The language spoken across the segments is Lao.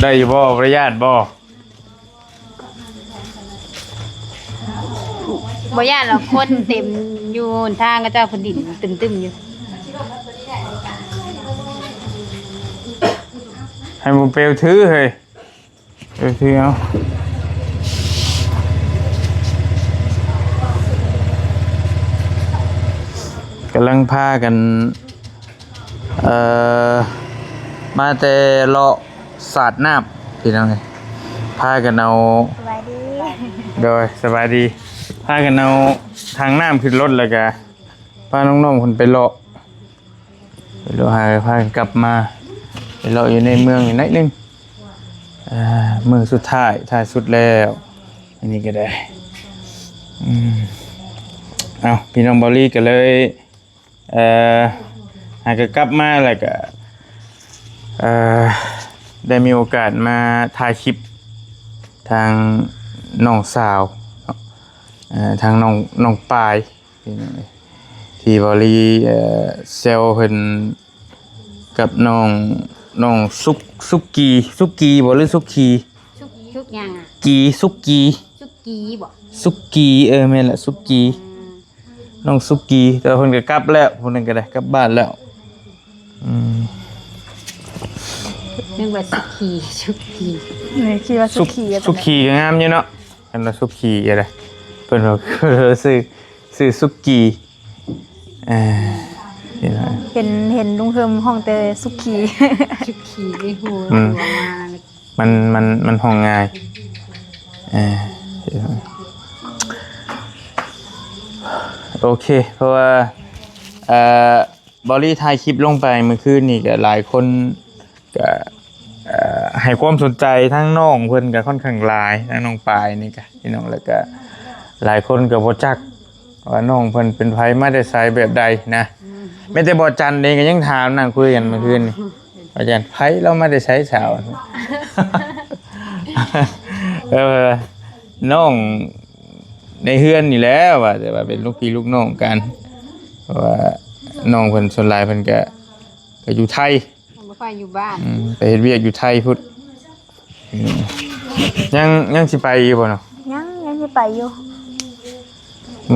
ໄດ້ຢູ່ບໍ່? ບໍ່ໄດ້ຢ້ານບໍ່? ບໍ່ຢ້ານດອກ ຄົນເຕັມຢູ່ຫົນທາງ ເຂົາເຈົ້າ ເພິ່ນດິນຕຶມໆຢູ່. ໃຫ້ໝູ່ເປວຖືເຮີ້ຍ. ເອີ ຖືເອົາ. ກຳລັງພາກັນ ເອີ ມາແຕ່ເລາະສາດນ້ຳ ພີ່ນ້ອງເອີຍ. ພາກັນເອົາ ສະບາຍດີ ໂດຍ ສະບາຍດີ. ພາກັນເອົາຖັງນ້ຳຂຶ້ນລົດ ແລ້ວກະພານ້ອງໆເພິ່ນໄປເລາະ ໄປເລາະຫາ ພາກັນກັບມາ ໄປເລາະຢູ່ໃນເມືອງອີກໜ້ອຍໜຶ່ງ. ອ່າ ມື້ສຸດທ້າຍ ທ້າຍສຸດແລ້ວ ອັນນີ້ກໍໄດ້. ອືມ ເອົ້າ ພີ່ນ້ອງເບົາລີກໍເລີຍ ເອີ ຫາກໍກັບມາ ແລ້ວກໍ ເອີ ໄດ້ມີໂອກາດມາຖ່າຍຄລິບທາງນ້ອງສາວເນາະ ເອີ ທາງນ້ອງ ນ້ອງປາຍ ພີ່ນ້ອງເອີຍ ທີ່ເບົາລີ ເອີ ແຊວເພິ່ນກັບນ້ອງ ນ້ອງສຸກ ສຸກກີ ສຸກກີບໍ່ ຫຼື ສຸກຂີ່? ສຸກ ສຸກຫຍັງອະ? ກີ ສຸກກີ ສຸກກີບໍ່? ສຸກກີ ເອີ ແມ່ນລະ ສຸກກີ. ອືມ ນ້ອງສຸກກີ ແຕ່ວ່າເພິ່ນກໍກັບແລ້ວ ຜູ້ໜຶ່ງກໍໄດ້ກັບບ້ານແລ້ວ. ອືມ ນຶກວ່າສຸກຂີ່ ສຸກກີ ເອີ ຄິດວ່າສຸກຂີ່ ສຸກຂີ່ກໍງາມຢູ່ເນາະ. ຄັນວ່າສຸກຂີ່ກໍໄດ້ ເພິ່ນວ່າ ເພິ່ນວ່າຊື່ ຊື່ສຸກກີ. ເອີ ເຫັນ ເຫັນລຸງເຮີມຮ້ອງແຕ່ສຸກຂີ່ ສຸກຂີ່ໃນຫູ ອືມ ຫູມາ ມັນ ມັນ ມັນຮ້ອງງ່າຍ. ເອີ ໂອເຄ ເພາະວ່າ ເອີ ເບົາລີຖ່າຍຄລິບລົງໄປມື້ຄືນນີ້ ກໍຫຼາຍຄົນ ກະ ເອີ ໃຫ້ຄວາມສົນໃຈທາງນ້ອງເພິ່ນກະຂ້ອນຂ້າງຫຼາຍ ທາງນ້ອງປາຍນີ້ກະ ພີ່ນ້ອງ ແລ້ວກະຫຼາຍຄົນກະບໍ່ຈັກວ່ານ້ອງເພິ່ນເປັນໃຜ ມາແຕ່ໃສ ແບບໃດນະ. ອືມ ແມ້ແຕ່ບໍ່ຈັນເອງກະຍັງຖາມ ນັ່ງຄຸຍກັນມື້ຄືນນີ້ ອືມ ວ່າຈັນ ໃຜລາວມາແຕ່ໃສສາວ? ເອີ ນ້ອງໃນເຮືອນນີ້ແຫຼະ ວ່າແຕ່ວ່າເປັນລູກພີ່ລູກນ້ອງກັນ ເພາະວ່ານ້ອງເພິ່ນສ່ວນຫຼາຍເພິ່ນກະ ກະຢູ່ໄທ ຍັງບໍ່ຄ່ອຍຢູ່ບ້ານ ອືມ ໄປເຮັດວຽກຢູ່ໄທພຸ້ນ. ອືມ ຍັງ ຍັງຊິໄປຢູ່ບໍ່ເນາະ? ຍັງ ຍັງຊິໄປຢູ່.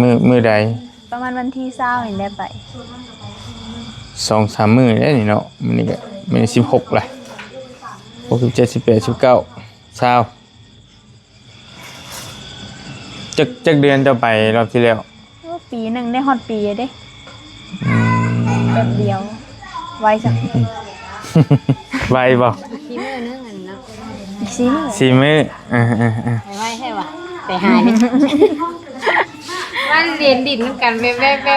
ມື້ ມື້ໃດ? ປະມານວັນທີຊາວນີ້ແຫຼະໄປ. ສອງສາມມື້ແລ້ວນີ້ເນາະ. ມື້ນີ້ກະ ມື້ນີ້ສິບຫົກລະ ຫົກ ສິບເຈັດ ສິບແປດ ສິບເກົ້າ ຊາວ. ຈັກ ຈັກເດືອນເຈົ້າໄປຮອບທີ່ແລ້ວ? ໂອ້ ປີໜຶ່ງ ໄດ້ຮອດປີເດ້. ອືມ ແປັບດຽວ ໄວຊັ້ນ. ອືມ ໄວບໍ່? ສີ່ມື້ໜຶ່ງອັນເນາະ ສີ່ມື້ ສີ່ມື້. ເອີ ເອີ ເອີ ໄປໄວແທ້ຫວາ ໄປຫາຍເດ້. ມາເລນດິນນຳກັນ ແວ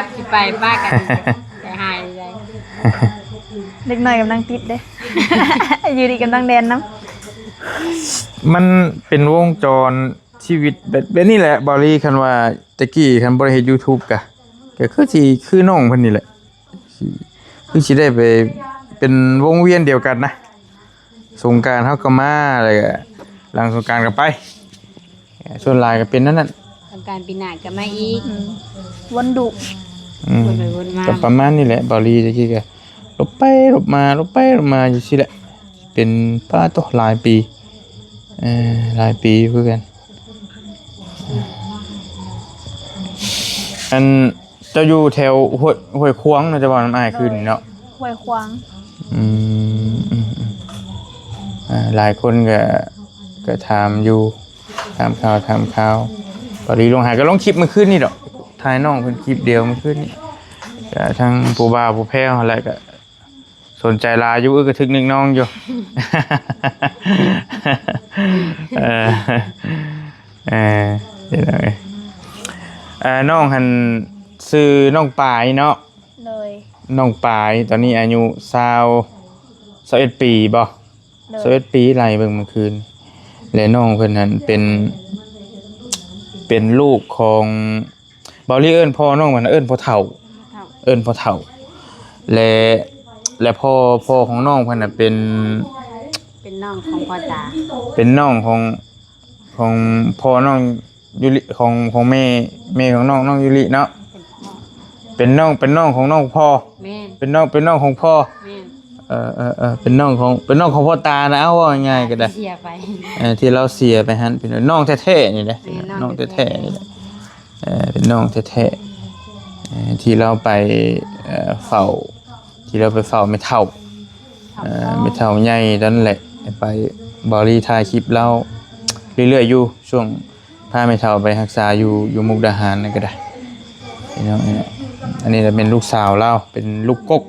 ບໆໆ ຊິໄປປະກັນ ໄປຫາຍເລີຍ. ເດັກນ້ອຍກຳລັງຕິດເດ້ ຢູ່ດີກຳລັງແລ່ນນຳ. ມັນເປັນວົງຈອນ ຊີວິດແບບ ແບບນີ້ແຫຼະ ເບົາລີ. ຄັນວ່າແຕ່ກີ້ຄັນບໍ່ໄດ້ເຮັດ YouTube ກະ ກະຄືຊິຄືນ້ອງເພິ່ນນີ້ແຫຼະ ຄືຊິໄດ້ໄປເປັນວົງວຽນດຽວກັນນະ. ສົງການເຮົາກໍມາ ແລ້ວກະຫຼັງສົງການກໍໄປ ສ່ວນຫຼາຍກໍເປັນແນວນັ້ນ. ສົງການປີໜ້າກໍມາອີກ. ອືມ ວົນດຸ. ອືມ ວົນໄປວົນມາ ກໍປະມານນີ້ແຫຼະ ເບົາລີ. ແຕ່ກີ້ກໍຫຼົບໄປຫຼົບມາ ຫຼົບໄປຫຼົບມາຢູ່ຊີ້ແຫຼະ ເປັນ ປາໂຕ ຫຼາຍປີ ເອີ ຫຼາຍປີຢູ່ຄືກັນ. ອັນ ເຈົ້າຢູ່ແຖວຫ້ວຍ ຫ້ວຍຂວາງເນາະ ເຈົ້າເວົ້ານຳອ້າຍຄືນນີ້ເນາະ. ໂດຍ ຫ້ວຍຂວາງ. ອືມ ອືມ ອືມ ອ່າ ຫຼາຍຄົນກໍ ກໍຖາມຢູ່ ຖາມຂ່າວ ຖາມຂ່າວ. ພໍດີລົງຫາ ກໍລົງຄລິບມື້ຄືນນີ້ດອກ ຖ່າຍນ້ອງເພິ່ນຄລິບດຽວມື້ຄືນນີ້ ກໍທັງຜູ້ບ່າວຜູ້ແພ້ວຫັ້ນແຫຼະ ກໍ ສົນໃຈຫຼາຍຢູ່ ອຶກກະທຶກນຶກນອງຢູ່. ເອີ ເອີ ເອີ ນ້ອງຫັ້ນຊື່ນ້ອງປາຍເນາະ. ໂດຍ ນ້ອງປາຍ ຕອນນີ້ອາຍຸຊາວ ຊາວເອັດປີບໍ່? ໂດຍ ຊາວເອັດປີ ໄລ່ເບິ່ງມື້ຄືນ ແລະ ນ້ອງເພິ່ນຫັ້ນເປັນ ເປັນລູກຂອງ ເບົາລີເອີ້ນພໍ່ນ້ອງເພິ່ນ ເອີ້ນພໍ່ເຖົ້າ ເຖົ້າ ເອີ້ນພໍ່ເຖົ້າ ແລະ ແລະ ພໍ່ ພໍ່ຂອງນ້ອງເພິ່ນນະເປັນ ເປັນນ້ອງຂອງພໍ່ຕາ ເປັນນ້ອງຂອງ ຂອງພໍ່ນ້ອງຢູລິ ຂອງ ຂອງແມ່ ແມ່ຂອງນ້ອງ ນ້ອງຢູລິເນາະ. ເປັນນ້ອງ ເປັນນ້ອງຂອງນ້ອງພໍ່. ແມ່ນ ເປັນນ້ອງ ເປັນນ້ອງຂອງພໍ່. ແມ່ນ ເອີໆໆ ເປັນນ້ອງຂອງ ເປັນນ້ອງຂອງພໍ່ຕານະ ເອົາ ເວົ້າງ່າຍໆກໍໄດ້ ເສຍໄປ ເອີ ທີ່ລາວເສຍໄປຫັ້ນ ເປັນນ້ອງແທ້ໆນີ້ແຫຼະ ເປັນນ້ອງແທ້ໆນີ້ແຫຼະ ເອີ ເປັນນ້ອງແທ້ໆ ເອີ ທີ່ລາວໄປ ເອີ ເຝົ້າ ທີ່ລາວໄປເຝົ້າແມ່ເຖົ້າ ເອີ ແມ່ເຖົ້າໃຫຍ່ຕອນນັ້ນແຫຼະ ໄປ ບ່າວລີຖ່າຍຄລິບລາວເລື້ອຍໆຢູ່ ຊ່ວງພາແມ່ເຖົ້າໄປຮັກສາຢູ່ ຢູ່ມຸກດາຫານນັ້ນກໍໄດ້ ພີ່ນ້ອງເອີຍ ອັນນີ້ລະແມ່ນລູກສາວລາວ ເປັນລູກກົກ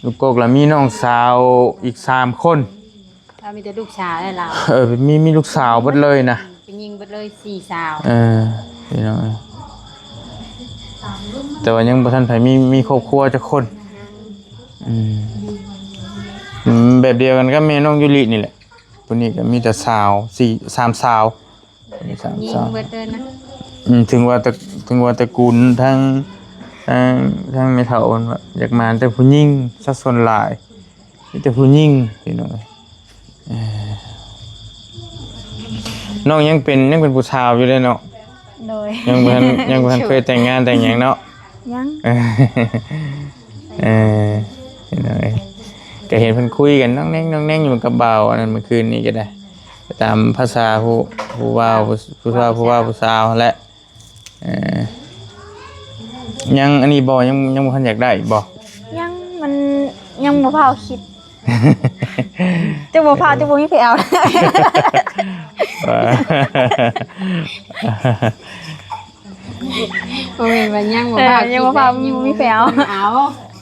ລູກກົກ ລະມີນ້ອງສາວອີກສາມຄົນ ລາວມີແຕ່ລູກສາວແຫຼະລາວ ເອີ ມີ ມີລູກສາວເບິດເລີຍນະ ເປັນຍິງເບິດເລີຍສີ່ສາວ ເອີ ພີ່ນ້ອງເອີຍ ແຕ່ວ່າຍັງບໍ່ທັນໃຜມີ ມີຄອບຄົວຈັກຄົນ ອືມ ອືມ ແບບດຽວກັນກັບແມ່ນ້ອງຢູລິນີ້ແຫຼະ ຜູ້ນີ້ກໍມີແຕ່ສາວ ສີ່ ສາມສາວ ມີແຕ່ຜູ້ຍິງເບິດເລີຍນະ ອືມ ເຖິງວ່າຕະ ເຖິງວ່າຕະກູນທາງ ທາງ ທາງແມ່ເຖົ້າເພິ່ນວ່າຢາກມາແຕ່ຜູ້ຍິງຊະສ່ວນຫຼາຍ ມີແຕ່ຜູ້ຍິງ ພີ່ນ້ອງເອີຍ ເອີ ນ້ອງຍັງເປັນ ຍັງເປັນຜູ້ສາວຢູ່ເດ້ເນາະ ໂດຍ ຍັງບໍ່ທັນ ຍັງບໍ່ທັນເຄີຍແຕ່ງງານແຕ່ງຫຍັງເນາະ ຍັງ ເອີ ພີ່ນ້ອງເອີຍ ກໍເຫັນເພິ່ນຄຸຍກັນນ້ອງແນງ ນ້ອງແນງຢູ່ກັບບ່າວອັນນັ້ນມື້ຄືນນີ້ກໍໄດ້ ຕາມພາສາຜູ້ ຜູ້ບ່າວ ຜູ້ ຜູ້ບ່າວ ຜູ້ບ່າວຜູ້ສາວຫັ້ນແຫຼະ ເອີ ຍັງອັນນີ້ບໍ່ ຍັງ ຍັງບໍ່ທັນຢາກໄດ້ບໍ່ ຍັງ ມັນຍັງບໍ່ພ້າວຄິດ ຈະບໍ່ພ້າວ ຈະບໍ່ມີໃຜເອົາ ບໍ່ແມ່ນວ່າຍັງບໍ່ ເອີ ພ້າວ ຍັງບໍ່ພ້າວ ຄິດ ບໍ່ມີໃຜເອົາ ເອົາ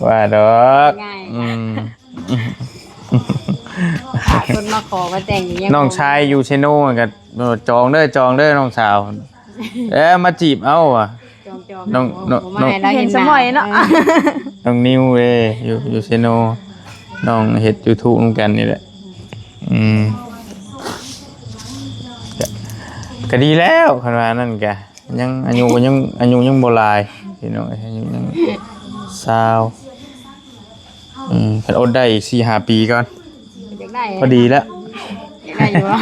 ວ່າດອກ ງ່າຍ ອືມ ຖ້າຄົນມາຂໍມາແຕ່ງນີ້ຍັງ ນ້ອງຊາຍຢູ່ເຊໂນກໍ ເອີ ຈອງເດີ ຈອງເດີນ້ອງສາວ ແລ້ວມາຈີບເອົາວ່າ ຈອງໆ ນ້ອງ ນ້ອງ ມາໃຫ້ລາວເຫັນໜ້າ ສະໝອຍເນາະ ເອີ ນ້ອງນິວເດ້ ຢູ່ ຢູ່ເຊໂນ ນ້ອງເຮັດ YouTube ນຳກັນນີ້ແຫຼະ ອືມ ກໍ ກໍດີແລ້ວ ຄັນວ່ານັ້ນກະ ຍັງ ອາຍຸກໍຍັງ ອາຍຸຍັງບໍ່ຫຼາຍ ພີ່ນ້ອງເອີຍ ອາຍຸຍັງຊາວ ອືມ ຄັນອົດໄດ້ອີກສີ່ຫ້າປີກ່ອນ ຢາກໄດ້ ພໍດີແລ້ວ ຢາກໄດ້ຢູ່ບໍ່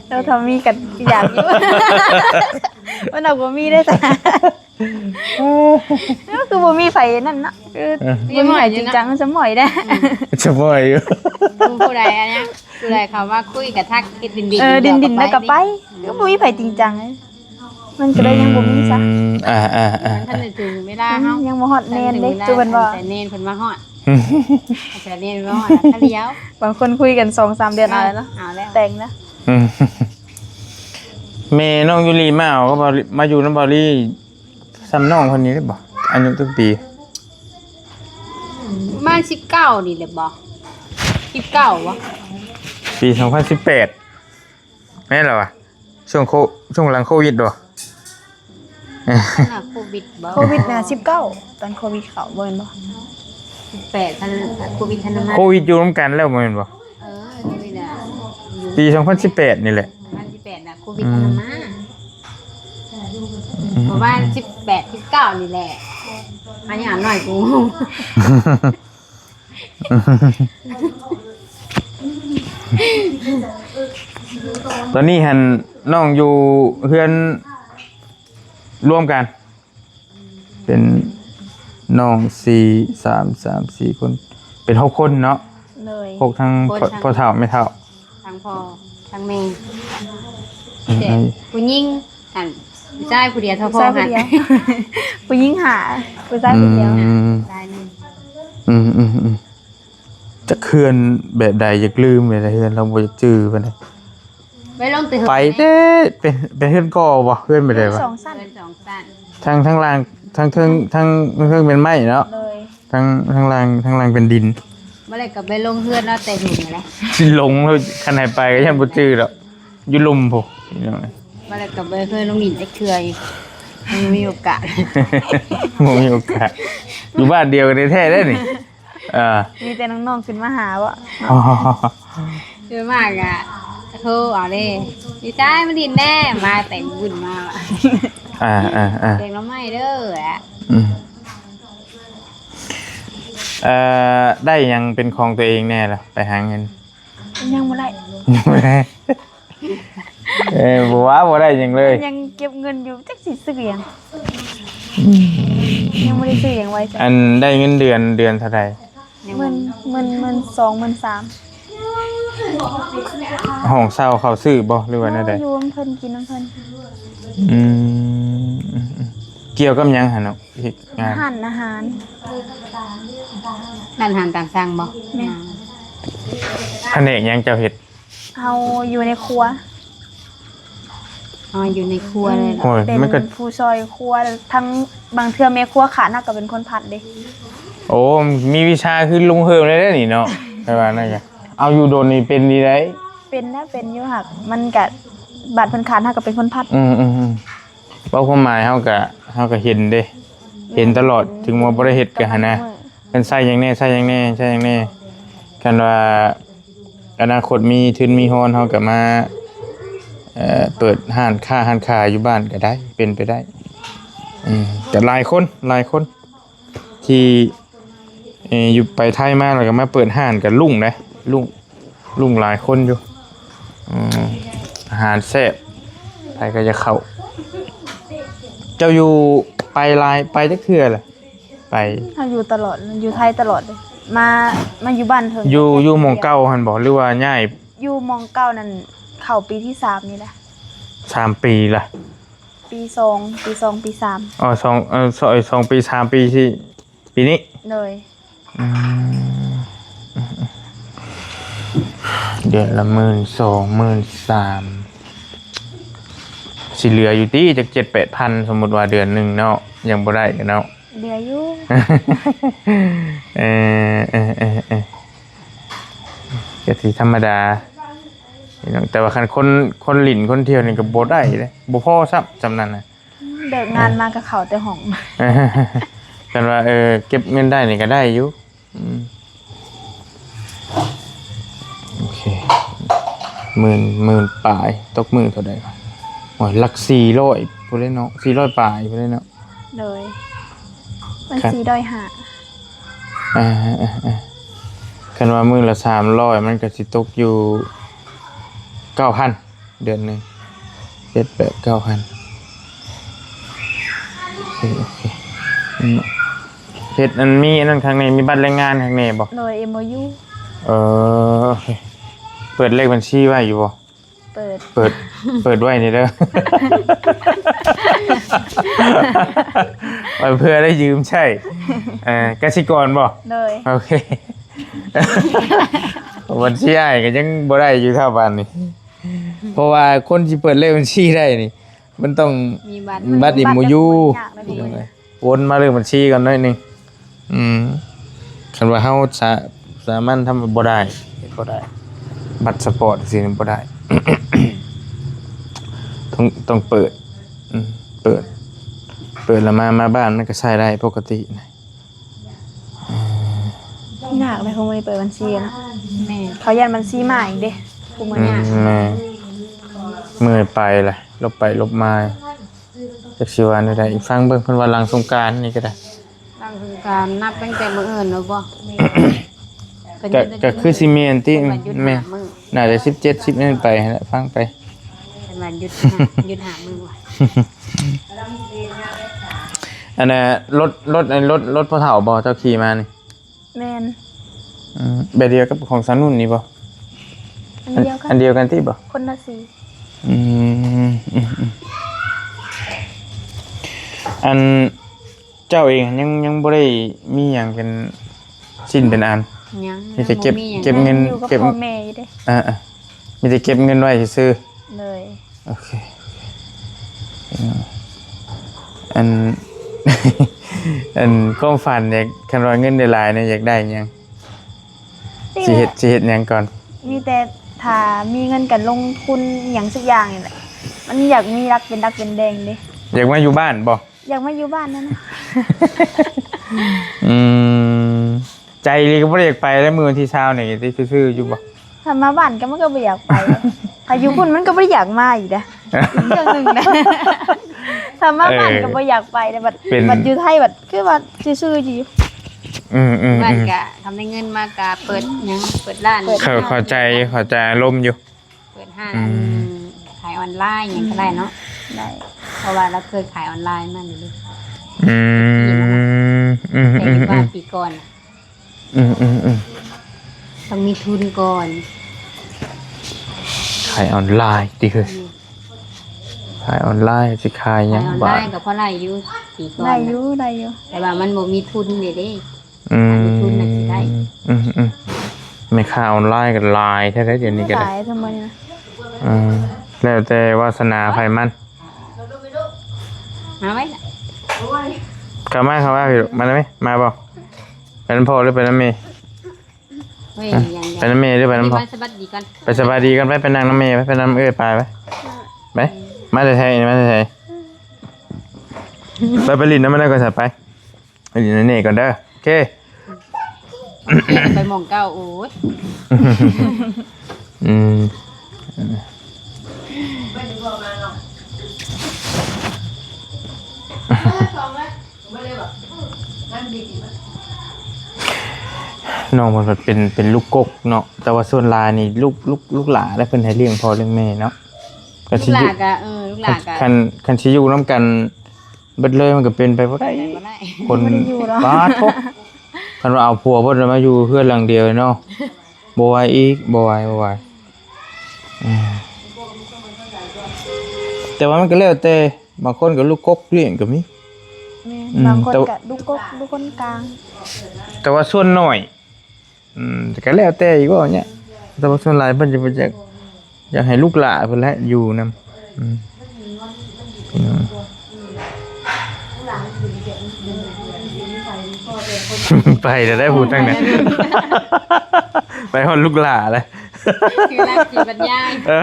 ເອີ ຖ້າມີກໍຢາກຢູ່ ມັນເອົາບໍ່ມີໄດ້ຊະ ເອີ ຄືບໍ່ມີໃຜນັ້ນເນາະ ຄື ເອີ ບໍ່ມີໃຜຈິງຈັງ ສະໝອຍໄດ້ ສະໝອຍຢູ່ ຜູ້ໃດອັນເນີ້ຍ ຜູ້ໃດເຂົ້າມາຄຸຍກໍທັກ ເຮັດດິນໆ ເອີ ດິນໆ ແລ້ວກໍໄປ ຄືບໍ່ມີໃຜຈິງຈັງ ມັນກໍເລີຍຍັງບໍ່ມີຊະ ອືມ ອ່າໆໆ ມັນທັນໄດ້ເຖິງເວລາເຮົາ ອືມ ຍັງບໍ່ຮອດແນນເດ້ ຄືເພິ່ນວ່າ ແຕ່ແນນເພິ່ນມາຮອດ ແຕ່ແນນມາຮອດ ແລ້ວ ບາງຄົນຄຸຍກັນສອງສາມເດືອນເອົາແລ້ວເນາະ ເອົາແລ້ວ ແຕ່ງນະ ອືມ ແມ່ນ້ອງຢູລີມາເອົາ ກໍມາຢູ່ນຳບ່າວລີ ສ່ຳນ້ອງເພິ່ນນີ້ໄດ້ບໍ່? ອາຍຸຈັກປີ? ປະມານສິບເກົ້ານີ້ແຫຼະບໍ່? ສິບເກົ້າບໍ່? ປີສອງພັນສິບແປດ ແມ່ນລະວະ? ຊ່ວງໂຄ ຊ່ວງຫຼັງໂຄວິດບໍ່? ໂຄວິດບໍ່? ໂຄວິດນະ ສິບເກົ້າ ຕອນໂຄວິດເຂົ້າ ບໍ່ແມ່ນບໍ່? ສິບແປດ ທັນ ໂຄວິດທັນມາ ໂຄວິດຢູ່ນຳກັນແລ້ວ ບໍ່ແມ່ນບໍ່? ເອີ ໂຄວິດນະ ປີສອງພັນສິບແປດນີ້ແຫຼະ ສອງພັນສິບແປດນະ ໂຄວິດ ອືມ ທັນມາ ອືມ ປະມານສິບແປດ ສິບເກົ້ານີ້ແຫຼະ ອາຍຸນ້ອຍກູ ຕອນນີ້ຫັ້ນນ້ອງຢູ່ເຮືອນລວມກັນ ເປັນນ້ອງສີ່ ສາມ ສາມ ສີ່ຄົນ ເປັນຫົກຄົນເນາະ ໂດຍ ຫົກທັງ ຫົກຄົນ ພໍ່ ພໍ່ເຖົ້າແມ່ເຖົ້າ ທັງພໍ່ທັງແມ່ ອືມ ແຕ່ຜູ້ຍິງຫັ້ນ ຜູ້ຊາຍຜູ້ດຽວເທົ່າພໍ່ຫັ້ນ ຜູ້ຍິງຫ້າ ຜູ້ຊາຍຜູ້ດຽວ ອືມ ຜູ້ຊາຍໜຶ່ງ ອືມໆ ຈັກເຮືອນແບບໃດ ຢາກລືມແບບໃດ ເຮືອນລາວບໍ່ຢາກຈື່ປານໃດ ໄປລົງແຕ່ເຮືອນ ໄປແຕ່ ເປັນ ເປັນເຮືອນກໍ່ບໍ່? ເຮືອນແບບໃດວະ? ສອງຊັ້ນ ເຮືອນສອງຊັ້ນ ທັງ ທັງລ່າງ ທັງເທິງ ທັງ ທັງເທິງເປັນໄມ້ເນາະ ໂດຍ ທັງ ທັງລ່າງ ທັງລ່າງເປັນດິນ ບໍ່ແລ້ວກໍໄປລົງເຮືອນເນາະ ແຕ່ຫຸ່ນຫັ້ນແຫຼະ ຊິຫຼົງ ຄັນໃຫ້ໄປກໍຢ້ານບໍ່ຈື່ດອກ ຢູ່ລຸ່ມພຸ້ນ ພີ່ນ້ອງ ບໍ່ແລ້ວກໍບໍ່ເຄີຍລົງດິນຈັກເທື່ອອີກ ບໍ່ມີໂອກາດ ບໍ່ມີໂອກາດ ຢູ່ບ້ານດຽວກັນແທ້ໆເດ້ນີ້ ເອີ ມີແຕ່ນ້ອງໆຂຶ້ນມາຫາບໍ່? ຄືມາກະໂທເອົາເດ້ ພີ່ຊາຍມາດິນແດ່ ມາແຕ່ງບຸນມາວ່າ ອ່າໆໆ ແກງໜໍ່ໄມ້ເດີ ອືມ ເອີ ໄດ້ຫຍັງເປັນຂອງຕົວເອງແດ່ລະ ໄປຫາເງິນ? ຍັງບໍ່ໄດ້ ຍັງບໍ່ໄດ້ ເອີ ບໍ່ວ່າບໍ່ໄດ້ຫຍັງເລີຍ ຍັງເກັບເງິນຢູ່ ຈັກຊິຊື້ຫຍັງ ອືມ ຍັງບໍ່ໄດ້ຊື້ຫຍັງໄວ້ ອັນໄດ້ເງິນເດືອນ ເດືອນເທົ່າໃດ? ໝື່ນ ໝື່ນ ໝື່ນສອງ ໝື່ນສາມ. ຫ້ອງເຊົ່າເຂົາຊື້ບໍ່ ຫຼືວ່າແນວໃດ? ຢູ່ນຳເພິ່ນ ກິນນຳເພິ່ນ. ອືມ ກ່ຽວກັບຫຍັງຫັ້ນເນາະ ເຮັດງານ? ຮ້ານອາຫານ. ຮ້ານອາຫານຕາມສັ່ງບໍ່? ແມ່ນ. ພະແນກຫຍັງເຈົ້າເຮັດ? ເຮົາຢູ່ໃນຄົວ. ອໍ ຢູ່ໃນຄົວເລີຍ. ໂອ້ຍ ເປັນ ມັນກໍ ຜູ້ຊ່ອຍຄົວ ທັງບາງເທື່ອແມ່ຄົວຂາດ ເຮົາກໍເປັນຄົນຜັດເດ້. ໂອ້ ມີວິຊາຄືລຸງເຮີມເລີຍເດ້ນີ້ເນາະ. ແຕ່ວ່ານັ້ນກໍ ເອົາ ຢູ່ດົນນີ້ເປັນດີໃດ? ເປັນນະ ເປັນຢູ່ ຫາກມັນກະ ບາດເພິ່ນຂາດ ເຮົາກໍເປັນຄົນຜັດ. ອືມໆໆ ເວົ້າຄວາມໝາຍ ເຮົາກະ ເຮົາກະເຫັນເດ້ ເຫັນຕະຫຼອດ ເຫັນ ເຖິງວ່າບໍ່ໄດ້ເຮັດກໍຫັ້ນນະ. ເພິ່ນໃຊ້ຫຍັງແດ່ ໃຊ້ຫຍັງແດ່ ໃຊ້ຫຍັງແດ່. ຄັນວ່າອະນາຄົດມີທຶນມີຮອນ ເຮົາກໍມາ ເອີ ເປີດຮ້ານຄ້າຮ້ານຂາຍຢູ່ບ້ານກໍໄດ້ ເປັນໄປໄດ້. ເອີ ກໍຫຼາຍຄົນ ຫຼາຍຄົນທີ່ ເອີ ຢູ່ໄປໄທມາ ແລ້ວກໍມາເປີດຮ້ານກໍລຸ້ງເດ້ ລຸ້ງ ລຸ້ງຫຼາຍຄົນຢູ່. ອືມ ອາຫານແຊບ ໃຜກໍຢາກເຂົ້າ. ເຈົ້າຢູ່ໄປຫຼາຍ ໄປຈັກເທື່ອລະ? ໄປ ເຮົາຢູ່ຕະຫຼອດ ຢູ່ໄທຕະຫຼອດເລີຍ. ມາ ມາຢູ່ບ້ານເຖິງ ຢູ່ ຢູ່ໝ່ອງເກົ່າຫັ້ນບໍ່ ຫຼືວ່າຍ້າຍ? ຢູ່ໝ່ອງເກົ່ານັ້ນ ເຂົ້າປີທີສາມນີ້ແຫຼະ. ສາມປີລະ? ປີສອງ ປີສອງ ປີສາມ. ອໍ ສອງ ເອີ ສອງ ເອີ ສອງປີ ສາມປີ ສີ່ ປີນີ້? ໂດຍ. ອືມ ເດືອນລະໝື່ນສອງ ໝື່ນສາມ ຊິເຫຼືອຢູ່ຕິ ຈັກເຈັດແປດພັນ ສົມມຸດວ່າເດືອນໜຶ່ງເນາະ ຍັງບໍ່ໄດ້ກັນເນາະ. ເຫຼືອຢູ່. ເອີ ເອີ ເອີ ເອີ ກໍຊິທຳມະດາພີ່ນ້ອງ ແຕ່ວ່າຄັນຄົນ ຄົນຫຼິ້ນຄົນທ່ຽວນີ້ກໍບໍ່ໄດ້ເດ້ ບໍ່ພໍຊ້ຳ ສ່ຳນັ້ນນະ. ເລີກງານມາກໍເຂົ້າແຕ່ຫ້ອງ. ຄັນວ່າ ເອີ ເກັບເງິນໄດ້ນີ້ກໍໄດ້ຢູ່. ອືມ ໂອເຄ ໝື່ນ ໝື່ນປາຍ ຕົກມື້ເທົ່າໃດວະ? ໂອ້ຍ ຫຼັກສີ່ຮ້ອຍພຸ້ນແຫຼະເນາະ ສີ່ຮ້ອຍປາຍພຸ້ນແຫຼະເນາະ. ໂດຍ ມັນສີ່ຮ້ອຍຫ້າ. ເອີໆໆ ຄັນວ່າມື້ລະສາມຮ້ອຍ ມັນກໍຊິຕົກຢູ່ເກົ້າພັນ ເດືອນໜຶ່ງ ເຈັດ ແປດ ເກົ້າພັນ. ໂອເຄ ໂອເຄ ອືມ ເຮັດອັນ ມີອັນນັ້ນຂ້າງໃນ ມີບັດແຮງງານຂ້າງໃນບໍ່? ໂດຍ ເອັມໂອຢູ. ເອີ ໂອເຄ ເປີດເລກບັນຊີໄວ້ຢູ່ບໍ່? ເປີດ ເປີດ ເປີດໄວ້ນີ້ເດີ ໄວ້ເພື່ອໄດ້ຢືມໃຊ້. ເອີ ກະສິກອນບໍ່? ໂດຍ ໂອເຄ ບັນຊີອ້າຍກໍຍັງບໍ່ໄດ້ຢູ່ເທົ່າປານນີ້ ເພາະວ່າຄົນຊິເປີດເລກບັນຊີໄດ້ນີ້ ມັນຕ້ອງມີບັດ ບັດເອັມໂອຢູ. ຍາກນະພີ່ນ້ອງເອີຍ ວົນມາເລື່ອງບັນຊີກ່ອນໜ້ອຍໜຶ່ງ. ອືມ ຄັນວ່າເຮົາສາ ສາມັນທຳ ບໍ່ໄດ້ ເຮັດບໍ່ໄດ້ ບັດສະປອດຈັ່ງຊີ້ບໍ່ໄດ້ ຕ້ອງ ຕ້ອງເປີດ ອືມ ເປີດ ເປີດແລ້ວມາ ມາບ້ານມັນກໍໃຊ້ໄດ້ປົກກະຕິນະ. ຍາກເດ້ ຄົນບໍ່ໄດ້ເປີດບັນຊີເນາະ. ແມ່ນ ເຂົາຢ້ານບັນຊີມ້າອີກເດ້ ຜູ້ມື້ນີ້. ອືມ ແມ່ນ ເມື່ອຍໄປລະ ລົບໄປລົບມາ ຈັກຊິວ່າແນວໃດ. ຟັງເບິ່ງ ເພິ່ນວ່າຫຼັງສົງການນີ້ກໍໄດ້. ຫຼັງສົງການ ນັບຕັ້ງແຕ່ມື້ອື່ນແລ້ວບໍ່? ກໍ ກໍຄືຊິແມ່ນຕິ. ເພິ່ນວ່າຢຸດ ແມ່ນ ຫ້າມື້ ໜ້າຈະສິບເຈັດ ສິບນັ້ນໄປຫັ້ນແຫຼະ ຟັງໄປ. ເພິ່ນວ່າຢຸດຫ້າ ຢຸດຫ້າມື້ວ່າ. ອັນນ່າ ລົດ ລົດ ອັນ ລົດ ລົດພໍ່ເຖົ້າບໍ່ ເຈົ້າຂີ່ມານີ້? ແມ່ນ. ອືມ ແບບດຽວກັບຂອງສາວນຸ່ນນີ້ບໍ່? ອັນດຽວກັນ ອັນດຽວກັນຕິບໍ່? ຄົນລະສີ. ອືມ ອືມ ອືມ ອັນ ເຈົ້າເອງຍັງ ຍັງບໍ່ໄດ້ມີຫຍັງເປັນຊິ້ນເປັນອັນ? ຍັງ ມີແຕ່ເກັບ ຍັງບໍ່ມີຫຍັງ ເກັບເງິນ ຍັງຢູ່ກັບ ເກັບ ພໍ່ແມ່ຢູ່ເດ້. ເອີໆ ມີແຕ່ເກັບເງິນໄວ້ຊື່ໆ. ໂດຍ. ໂອເຄ ອັນ ອັນ ຄວາມຝັນຢາກ ຄັນວ່າເງິນໄດ້ຫຼາຍນີ້ ຢາກໄດ້ຫຍັງ? ຊິເຮັດ ຊິເຮັດຫຍັງກ່ອນ? ມີແຕ່ຖ້າມີເງິນກໍລົງທຶນອີ່ຫຍັງສັກຢ່າງນີ້ແຫຼະ. ມັນຢາກມີຫຼັກເປັນຫຼັກເປັນແດງເດ້. ຢາກມາຢູ່ບ້ານບໍ່? ຢາກມາຢູ່ບ້ານນັ້ນນະ. ອືມ ໃຈນີ້ກໍບໍ່ໄດ້ຢາກໄປແລ້ວ ມື້ວັນທີຊາວນີ້ ຊິຊື່ໆຢູ່ບໍ່? ຖ້າມາບ້ານກໍ ມັນກໍບໍ່ຢາກໄປ. ຖ້າຢູ່ພຸ້ນມັນກໍບໍ່ໄດ້ຢາກມາອີກເດ້. ອີກເລື່ອງໜຶ່ງນະ. ຖ້າມາບ້ານ ເອີ ກໍບໍ່ຢາກໄປເດ້. ບັດ ເປັນ ບັດຢູ່ໄທ ບັດຄືວ່າຊື່ໆຢູ່. ອືມໆໆ ບ້ານກະ ຄັນໄດ້ເງິນມາກະເປີດຫຍັງ ເປີດຮ້ານ. ເຂົ້າ ເຂົ້າໃຈ ເຂົ້າໃຈອາລົມຢູ່. ເປີດຮ້ານ ອືມ ຂາຍອອນລາຍຫຍັງກໍໄດ້ເນາະ. ໄດ້ ເພາະວ່າລາວເຄີຍຂາຍອອນລາຍມາຢູ່ເດ້. ອືມ ອືມໆໆ ແຕ່ຢູ່ບ້ານປີກ່ອນ. ອືມໆໆ ຕ້ອງມີທຶນກ່ອນ. ຂາຍອອນລາຍຕິເຮີ້ຍ? ອືມ ຂາຍອອນລາຍ ຊິຂາຍຫຍັງບາດ? ຂາຍອອນລາຍກໍພໍໄດ້ຢູ່ ປີກ່ອນ ໄດ້ຢູ່ ໄດ້ຢູ່ ແຕ່ວ່າມັນບໍ່ມີທຶນເດ້. ອືມ ຄັນມີທຶນມັນຊິໄດ້. ອືມໆ ແມ່ຄ້າອອນລາຍກໍຫຼາຍແທ້ໆ ດຽວນີ້ກໍໄດ້ ຫຼາຍ ທຸກມື້ນີ້ນະ. ອືມ ແລ້ວແຕ່ວາສະໜາໃຜມັນ. ມາໄວ້ລະ ເຂົ້າມາ ເຂົ້າມາພີ່ລູກ ມາໄດ້ໄໝ? ມາບໍ່? ໄປນຳພໍ່ຫຼືໄປນຳແມ່? ເອີຍ ໄປນຳແມ່ຫຼືໄປນຳພໍ່? ໄປສະບາຍດີກ່ອນ ໄປສະບາຍດີກ່ອນ ໄປ ໄປນັ່ງນຳແມ່ ໄປ ໄປນຳເອື້ອຍປາຍ ໄປ ໄປ. ມາແຕ່ໃສນີ້ ມາແຕ່ໃສ? ໄປ ໄປຫຼິ້ນນຳມັນກ່ອນຊະ ໄປ ໄປຫຼິ້ນນຳເນ່ກ່ອນເດີ. ໂອເຄ ໄປໝ່ອງເກົ່າ. ໂອ້ຍ ອືມ ນ້ອງເພິ່ນເປັນ ເປັນລູກກົກເນາະ ແຕ່ວ່າສ່ວນຫຼາຍນີ້ ລູກ ລູກ ລູກຫຼ້າ ແລ້ວເພິ່ນໃຫ້ລ້ຽງພໍ່ລ້ຽງແມ່ເນາະ. ກໍ ລູກຫຼ້າກໍ ເອີ ລູກຫຼ້າກໍ ຄັນ ຄັນຊິຢູ່ນຳກັນເບິດເລີຍ ມັນກໍເປັນໄປບໍ່ໄດ້. ເປັນໄປບໍ່ໄດ້ ຄົນ ບໍ່ໄດ້ຢູ່ດອກ ປາດໂທ້ ຄັນວ່າເອົາຜົວເບິດແລ້ວມາຢູ່ເຮືອນຫຼັງດຽວເນາະ ບໍ່ໄຫວອີກ ບໍ່ໄຫວ ບໍ່ໄຫວ. ອືມ ແຕ່ວ່າມັນກໍແລ້ວແຕ່ ບາງຄົນກໍລູກກົກລ້ຽງກໍມີ. ແມ່ນ ອືມ ບາງຄົນ ແຕ່ ກໍລູກກົກ ລູກຄົນກາງ ແຕ່ວ່າສ່ວນໜ້ອຍ ອືມ ກໍແລ້ວແຕ່ອີກເວົ້າເນຍ ແຕ່ວ່າສ່ວນຫຼາຍເພິ່ນຈະ ຈະຢາກໃຫ້ລູກຫຼ້າເພິ່ນແຫຼະຢູ່ນຳ. ອືມ ພີ່ນ້ອງ ໄປແລ້ວໄດ໋ ຜູ້ທາງນັ້ນ ໄປຮອດລູກຫຼ້າແລ້ວ ຄືລາກຊິບັນຍາຍ. ເອີ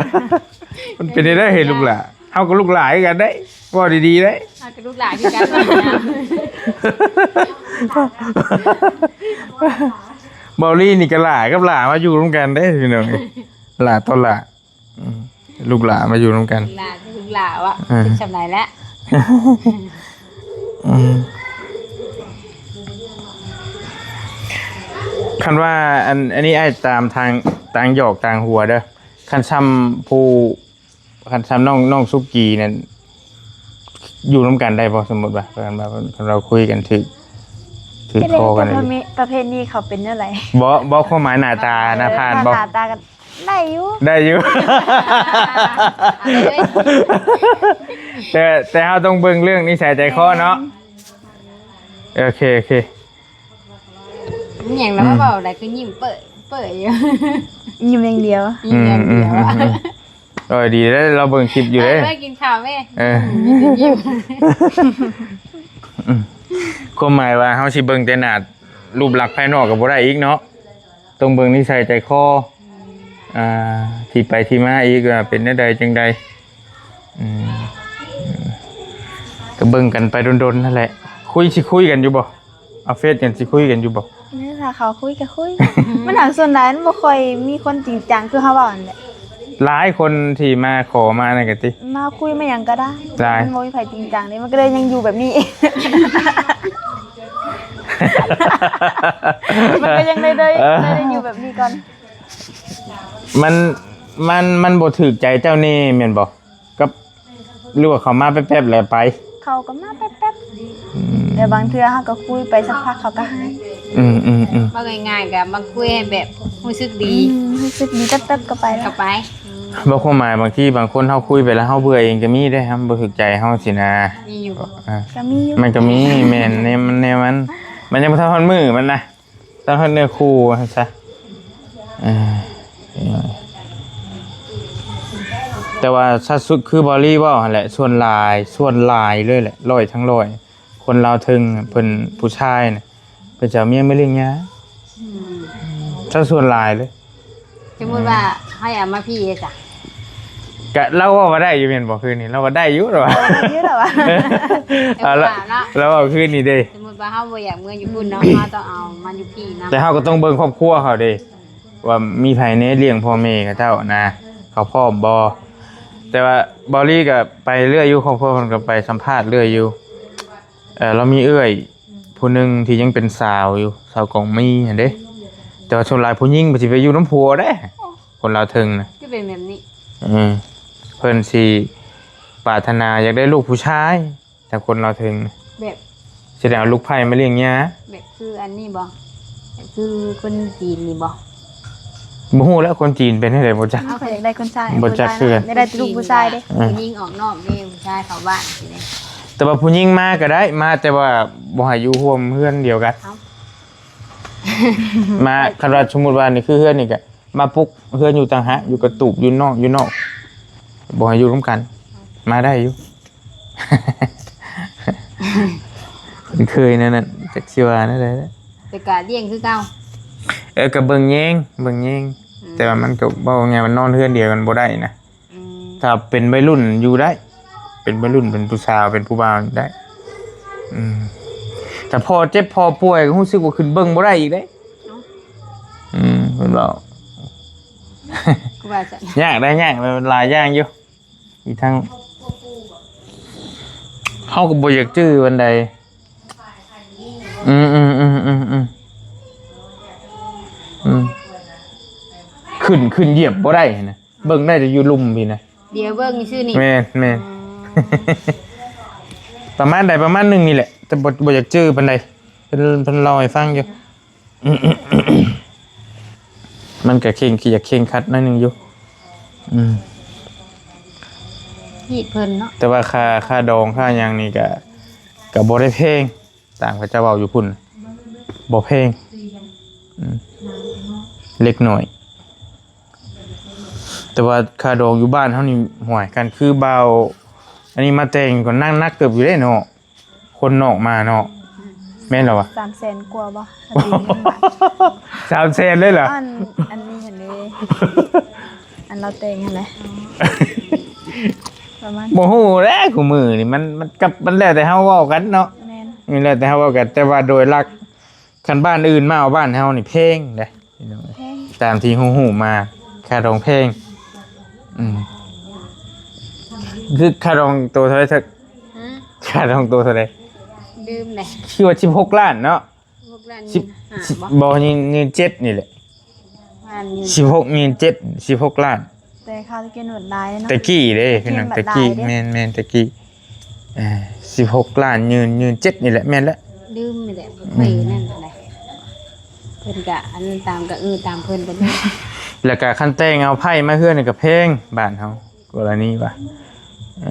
ມັນເປັນໄດ້ເຫັນລູກຫຼ້າ ເຮົາກໍລູກຫຼ້າຄືກັນໄດ໋ ເວົ້າດີໆໄດ໋ ເຮົາກໍລູກຫຼ້າຄືກັນ. ເບົາລີນີ້ກໍຫຼ້າກັບຫຼ້າມາຢູ່ນຳກັນເດ້ ພີ່ນ້ອງເອີຍ ຫຼ້າຕໍ່ຫຼ້າ. ອືມ ລູກຫຼ້າມາຢູ່ນຳກັນ ຫຼ້າຄືລູກຫຼ້າວະ ເອີ ເປັນສ່ຳໃດແລ້ວ. ອືມ ຄັນວ່າ ອັນ ອັນນີ້ອ້າຍຕາມທາງ ທາງຫຍອກທາງຫົວເດີ ຄັນຊ່ຳຜູ້ ຄັນຊ່ຳນ້ອງ ນ້ອງສຸກີນັ້ນ ຢູ່ນຳກັນໄດ້ບໍ່? ສົມມຸດວ່າ ຄັນວ່າ ຄັນເຮົາຄຸຍກັນຖືກ ຖືກຄໍກັນ ປະເພດນີ້ເຂົາເປັນແນວໃດ? ບໍ່ ບໍ່ ຄວາມໝາຍໜ້າຕານະ ຜ່ານບໍ່? ໜ້າຕາກໍໄດ້ຢູ່ ໄດ້ຢູ່ ເອົາເລີຍ ແຕ່ ແຕ່ເຮົາຕ້ອງເບິ່ງເລື່ອງນິໄສໃຈຄໍເນາະ. ແມ່ນ ໂອເຄ ໂອເຄ. ອີຫຍັງລະ ອືມ ມາເວົ້າໄດ້ຄືຍິ້ມເປີຍໆຢູ່ ຍິ້ມຢ່າງດຽວ ຍິ້ມຢ່າງດຽວ. ອືມ ອືມ ອືມ ເອີ ດີເດ້ ລາວເບິ່ງຄລິບຢູ່ເດ້. ເອີ ກິນເຂົ້າແມ່ ເອີ ຍິ້ມ ຄວາມໝາຍວ່າເຮົາຊິເບິ່ງແຕ່ໜ້າ ຮູບລັກພາຍນອກກໍບໍ່ໄດ້ອີກເນາະ ຕ້ອງເບິ່ງນິໄສໃຈຄໍ ອ່າ ທີ່ໄປທີ່ມາອີກວ່າເປັນແນວໃດຈັ່ງໃດ. ອືມ ກໍເບິ່ງກັນໄປດົນໆຫັ້ນແຫຼະ. ຄຸຍ ຊິຄຸຍກັນຢູ່ບໍ່? ອັບເຟດກັນ ຊິຄຸຍກັນຢູ່ບໍ່? ເອີ ຖ້າເຂົາຄຸຍກໍຄຸຍ ມັນຫາກສ່ວນຫຼາຍມັນບໍ່ຄ່ອຍມີຄົນຈິງຈັງຄືເຮົາເວົ້ານັ້ນແຫຼະ. ຫຼາຍຄົນທີ່ມາຂໍມານັ້ນກໍຕິ ມາຄຸຍມາຫຍັງກໍໄດ້ ຫຼາຍ ມັນບໍ່ມີໃຜຈິງຈັງເດ້ ມັນກໍເລີຍຍັງຢູ່ແບບນີ້ ມັນກໍຍັງໄດ້ ໄດ້ ເອີ ໄດ້ຢູ່ແບບນີ້ກ່ອນ. ມັນ ມັນ ມັນບໍ່ຖືກໃຈເຈົ້າແນ່ແມ່ນບໍ່? ກັບ ຫຼືວ່າເຂົາມາແປັບໆແລ້ວໄປ? ເຂົາກໍມາແປັບໆ ອືມ ແຕ່ບາງເທື່ອເຮົາກໍຄຸຍໄປສັກພັກເຂົາກໍຫາຍ. ອືມໆໆ ເວົ້າງ່າຍໆກໍມາຄຸຍໃຫ້ແບບຮູ້ສຶກດີ ອືມ ຮູ້ສຶກດີແປັບໆກໍໄປແລ້ວ ກໍໄປ. ບໍ່ ຄວາມໝາຍບາງທີບາງຄົນເຮົາຄຸຍໄປແລ້ວເຮົາເບື່ອເອງກໍມີເດ້ ເຮົາບໍ່ຖືກໃຈເຮົາຊີ້ນະ. ມີຢູ່ບໍ່? ອ່າ ກໍມີຢູ່ ມັນກໍມີ ແມ່ນ ແນວມັນ ແນວມັນ ມັນຍັງບໍ່ທັນຮອດມື້ມັນນະ. ຕ້ອງເຮັດເນື້ອຄູ່ວ່າຊັ້ນຊະ. ເອີ ແຕ່ວ່າຊັດສຸດຄືເບົາລີເວົ້າຫັ້ນແຫຼະ ສ່ວນຫຼາຍ ສ່ວນຫຼາຍເລີຍແຫຼະ ຮ້ອຍທັງຮ້ອຍ ຄົນລາວເທິງເພິ່ນ ຜູ້ຊາຍນະ ເພິ່ນຈະເອົາເມຍມາລ້ຽງຍາ. ອືມ ຊັດສ່ວນຫຼາຍເລີຍ. ສົມມຸດວ່າໃຫ້ເອົາມາພີ້ເດຊະ? ກະລາວເວົ້າວ່າໄດ້ຢູ່ແມ່ນບໍ່? ຄືນນີ້ລາວວ່າໄດ້ຢູ່ລາວວ່າ ໄດ້ຢູ່ລາວວ່າ ເອົາລະ ລາວເວົ້າຄືນນີ້ເດ້ ສົມມຸດວ່າເຮົາບໍ່ຢາກເມືອຢູ່ພຸ້ນເນາະ ເຮົາຕ້ອງເອົາມາຢູ່ພີ້ນຳ ແຕ່ເຮົາກໍຕ້ອງເບິ່ງຄອບຄົວເຂົາເດ້ ວ່າມີໃຜແດ່ລ້ຽງພໍ່ແມ່ເຂົາເຈົ້ານະ ເຂົາພ້ອມບໍ່? ແຕ່ວ່າເບົາລີກໍໄປເລື້ອຍຢູ່ ຄອບຄົວເພິ່ນກໍໄປສຳພາດເລື້ອຍຢູ່. ເອີ ລາວມີເອື້ອຍຜູ້ໜຶ່ງທີ່ຍັງເປັນສາວຢູ່ ສາວກອງມີຫັ້ນເດ້ ແຕ່ວ່າສ່ວນຫຼາຍຜູ້ຍິງເພິ່ນຊິໄປຢູ່ນຳຜົວເດ້ ຄົນລາວເທິງນະ ຄືເປັນແບບນີ້. ເອີ ເພິ່ນຊິປາດຖະໜາຢາກໄດ້ລູກຜູ້ຊາຍ ແຕ່ຄົນລາວເທິງນະ ແບບ ຊິໄດ້ເອົາລູກໃພ້ມາລ້ຽງຍາ ແບບຄືອັນນີ້ບໍ່? ຄືຄົນຈີນນີ້ບໍ່? ບໍ່ຮູ້ແຫຼະ ຄົນຈີນເປັນຈັ່ງໃດບໍ່ຈັກ. ເຮົາກໍຢາກໄດ້ຄົນຊາຍ ບໍ່ຈັກຄືກັນ. ຢາກໄດ້ແຕ່ລູກຜູ້ຊາຍເດ້. ເອີ ຜູ້ຍິງອອກນອກເດ້ ຜູ້ຊາຍເຂົ້າບ້ານຊີ້ເດ້. ແຕ່ວ່າຜູ້ຍິງມາກໍໄດ້ ມາແຕ່ວ່າບໍ່ໃຫ້ຢູ່ຮ່ວມເຮືອນດຽວກັນ. ເອົ້າ ມາ ຄັນວ່າສົມມຸດວ່ານີ້ຄືເຮືອນນີ້ກໍມາປຸກເຮືອນຢູ່ຕ່າງຫາກ ຢູ່ກະຕູບຢູ່ນອກ ຢູ່ນອກ ບໍ່ໃຫ້ຢູ່ນຳກັນ ມາໄດ້ຢູ່. ເຄີຍແນວນັ້ນ ຈັກຊິວ່າແນວໃດແຫຼະ. ແຕ່ກະລ້ຽງຄືເກົ່າ. ເອີ ກະເບິ່ງແຍງ ເບິ່ງແຍງ. ອືມ ແຕ່ວ່າມັນກໍເວົ້າງ່າຍ ມັນນອນເຮືອນດຽວກັນບໍ່ໄດ້ນະ. ອືມ ຖ້າເປັນໄວລຸ້ນຢູ່ໄດ້ ເປັນໄວລຸ້ນ ເປັນຜູ້ສາວ ເປັນຜູ້ບ່າວໄດ້. ອືມ ຖ້າພໍ່ເຈັບພໍ່ປ່ວຍ ກໍຮູ້ສຶກວ່າຂຶ້ນເບິ່ງບໍ່ໄດ້ອີກເດ້. ເອົ້າ ອືມ ເພິ່ນເວົ້າ. ຄືວ່າຊັ້ນ. ຍາກໄດ໋ ຍາກ ຫຼາຍຢ່າງຢູ່. ອີກທັງເຮົາກໍບໍ່ຢາກຈື່ປານໃດ. ອືມ ອືມ ຂຶ້ນ ຂຶ້ນຢຽບບໍ່ໄດ້ນະ ເບິ່ງໄດ້ແຕ່ຢູ່ລຸ່ມພີ້ນະ. ດຽວເບິ່ງຊື່ນີ້. ແມ່ນ ແມ່ນ. ອໍ ປະມານໃດ ປະມານໜຶ່ງນີ້ແຫຼະ ແຕ່ບໍ່ ບໍ່ຢາກຈື່ປານໃດ. ເພິ່ນ ເພິ່ນເລົ່າໃຫ້ຟັງຢູ່. ມັນກະເຄັ່ງ ຢາກເຄັ່ງຄັດໜ້ອຍໜຶ່ງຢູ່. ອືມ ຮີດເພິ່ນເນາະ. ແຕ່ວ່າຄ່າ ຄ່າດອງຄ່າຫຍັງນີ້ກະ ກະບໍ່ໄດ້ແພງ ຕາມເຂົາເຈົ້າເວົ້າຢູ່ພຸ້ນ ບໍ່ແພງ. ອືມ ເລັກນ້ອຍ. ແຕ່ວ່າຄ່າດອງຢູ່ບ້ານເຮົານີ້ ໂອ້ຍ ຄັນຄືບ່າວອັນນີ້ມາແຕ່ງກໍໜັກ ໜັກເຕີບຢູ່ເດ້ເນາະ. ຄົນນອກມາເນາະ. ອືມ ແມ່ນແລ້ວວະ. ສາມແສນກວ່າບໍ່? ສາມແສນເລີຍເຫຼືອ? ອັນ ອັນນີ້ຫັ້ນເດ້ ອັນລາວແຕ່ງຫັ້ນແຫຼະ. ປະມານ ບໍ່ຮູ້ແຫຼະ ຄູ່ມື້ນີ້ມັນ ມັນກັບ ມັນແລ້ວແຕ່ເຮົາເວົ້າກັນເນາະ. ແມ່ນ ມັນແລ້ວແຕ່ເຮົາເວົ້າກັນ ແຕ່ວ່າໂດຍຫຼັກ ຄັນບ້ານອື່ນມາເອົາບ້ານເຮົານີ້ແພງເດ້. ພີ່ນ້ອງເອີຍ ແພງ ຕາມທີ່ຮູ້ໆມາ ຄ່າດອງແພງ. ອືມ ຄືຄ່າດອງໂຕເທົ່າໃດ? ຮະ? ຄ່າດອງໂຕເທົ່າໃດ? ລືມແຫຼະ. ຄືວ່າສິບຫົກລ້ານເນາະ. ສິບຫົກລ້ານ ສິບ ຍິນຫ້າ ສິບ ບໍ່? ບໍ່ ຍິນ ຍິນເຈັດນີ້ແຫຼະ. ສິບຫົກ ຍິນເຈັດ ສິບຫົກລ້ານ. ແຕ່ເຂົາຕະກີ້ໂນດຫຼາຍເນາະ ຕະກີ້ເດ້ພີ່ນ້ອງ ຕະກີ້. ແມ່ນໆ ຕະກີ້ ເອີ ສິບຫົກລ້ານ ຍືນ ຍືນເຈັດນີ້ແຫຼະ. ແມ່ນແລ້ວ ລືມນີ້ແຫຼະ ບໍ່ຄ່ອຍນັ້ນປານໃດ. ເພິ່ນກະອັນຕາມກະ ເອີ ຕາມເພິ່ນໄປເລີຍ. ແລ້ວກະຄັນແຕ່ງເອົາໄພ້ມາເຮືອນນີ້ກະແພງ ບ້ານເຮົາ ກໍລະນີວ່າ ເອີ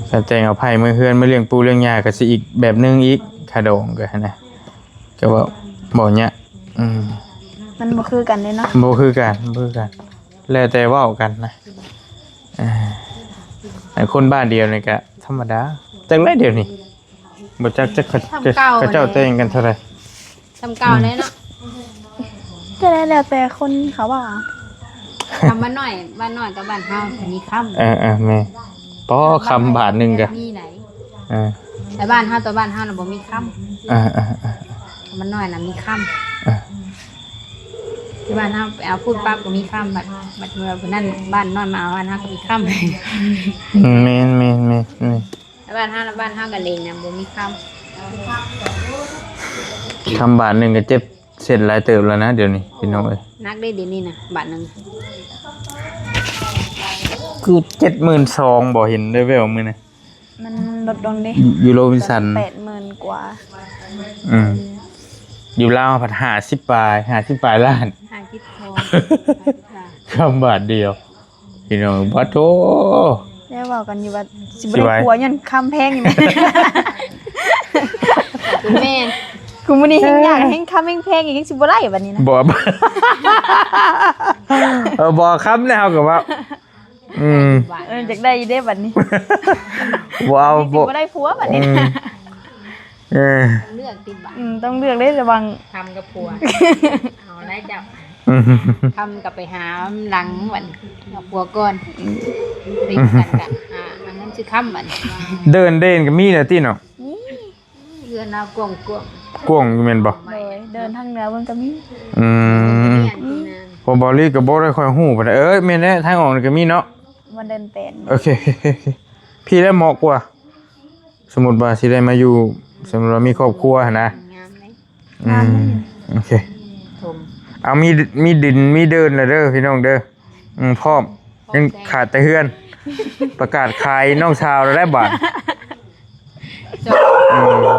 ຄັນແຕ່ງເອົາໄພ້ມາເຮືອນ ມາລ້ຽງປູ້ລ້ຽງຍ່າກະຊິອີກແບບໜຶ່ງອີກ ຄ່າດອງກະຫັ້ນນະ. ກໍເວົ້າບໍ່ຍາກ. ອືມ ມັນບໍ່ຄືກັນເດ້ເນາະ. ບໍ່ຄືກັນ ບໍ່ຄືກັນ ແລ້ວແຕ່ເວົ້າກັນນະ. ເອີ ອັນຄົນບ້ານດຽວນີ້ກະທຳມະດາ. ຈັກແລ້ວດຽວນີ້ ບໍ່ຈັກ ຈັກເຂົາ ເຂົາເຈົ້າແຕ່ງກັນເທົ່າໃດ. ສ່ຳເກົ່າແລ້ວເນາະ. ກໍແລ້ວແຕ່ຄົນເຂົາເວົ້າ. ຄຳບ້ານນ້ອຍ ບ້ານນ້ອຍກັບບ້ານເຮົາມີຄຳ. ເອີໆ ແມ່ນ. ປໍ ຄຳບາດໜຶ່ງກະມີຫຼາຍ. ເອີ ແຕ່ບ້ານເຮົາ ແຕ່ບ້ານເຮົານະບໍ່ມີຄຳ. ເອີໆໆ ຄຳບ້ານນ້ອຍນະມີຄຳ. ເອີ ທີ່ບ້ານເຮົາໄປເອົາພຸ້ນປັບກໍມີຄຳ. ບັດ ບັດເມື່ອຜູ້ນັ້ນບ້ານນ້ອຍມາເອົາ ບ້ານເຮົາກໍມີຄຳ. ອືມ ແມ່ນໆໆໆ. ແຕ່ບ້ານເຮົານະ ບ້ານເຮົາກະເລັງນະ ບໍ່ມີຄຳ. ຄຳບາດໜຶ່ງກະເຈັດເຊັນຫຼາຍເຕີບແລ້ວນະ ດຽວນີ້ພີ່ນ້ອງເອີຍ. ໜັກເດ້ ດຽວນີ້ນະ ບາດໜຶ່ງ. ຄືເຈັດໝື່ນສອງບໍ່ ເຫັນແວ່ວໆມື້ນະ. ມັນລົດລົງເດ້ ຢູ່ໂຣບິນສັນ ແປດໝື່ນກວ່າ. ອືມ ຢູ່ລາວພັດຫ້າສິບປາຍ ຫ້າສິບປາຍລ້ານ. ຫ້າສິບສອງ ຄຳບາດດຽວ. ພີ່ນ້ອງ ປະໂທ ແລ້ວເວົ້າກັນຢູ່ວ່າ ຊິບໍ່ໄດ້ຜົວຍ້ອນຄຳແພງນີ້ແມ່ນ. ແມ່ນ ຄູ່ມື້ນີ້ແຮ່ງຢາກ ເອີ ແຮ່ງຄຳແຮ່ງແພງອີກ ຍັງຊິບໍ່ໄດ້ບັດນີ້ນະ. ບໍ່ ເອີ ບໍ່ຄຳແລ້ວເຮົາກໍວ່າ ອືມ ເອີ ຢາກໄດ້ຢູ່ເດ້ບັດນີ້. ບໍ່ເອົາ ຍັງຊິບໍ່ ບໍ່ໄດ້ຜົວບັດນີ້. ອືມ ເອີ ຕ້ອງເລືອກຕິບາດ. ອືມ ຕ້ອງເລືອກເດ້ ລະຫວ່າງຄຳກັບຜົວ. ເອົາໄດ້ເຈົ້າ. ອືມ ຄຳກໍໄປຫາຫຼັງບັດນີ້ ເອົາຜົວກ່ອນ. ອືມ ໄປກັນກະຫາ ຫາເງິນຊື້ຄຳບັດນີ້. ເດີ່ນເດັ່ນກໍມີແລ້ວຕິເນາະ. ມີ ເຮືອນເຮົາກວ້າງໆ ກວ້າງຢູ່ແມ່ນບໍ່? ໂດຍ ເດີ່ນທາງເໜືອເພິ່ນກໍມີ. ອືມ ເອີ ບໍ່ ບໍ່ລີກໍບໍ່ໄດ້ຄ່ອຍຮູ້ປານໃດ. ເອີ ແມ່ນແຫຼະ ທາງອອກນີ້ກໍມີເນາະ ບໍ່ເດີ່ນແປນ. ໂອເຄ ໂອເຄ ໂອເຄ ພີ້ແຫຼະເໝາະກວ່າ. ສົມມຸດວ່າຊິໄດ້ມາຢູ່ ສົມມຸດວ່າມີຄອບຄົວຫັ້ນນະ. ງາມເດ້. ອືມ ໂອເຄ ເອົາ ມີ ມີດິນມີເດີ່ນແລ້ວເດີພີ່ນ້ອງເດີ. ອືມ ພ້ອມ ຍັງຂາດແຕ່ເຮືອນ. ປະກາດຂາຍນ້ອງສາວແລ້ວໄດ໋ບາດ. ອືມ ແລ້ວ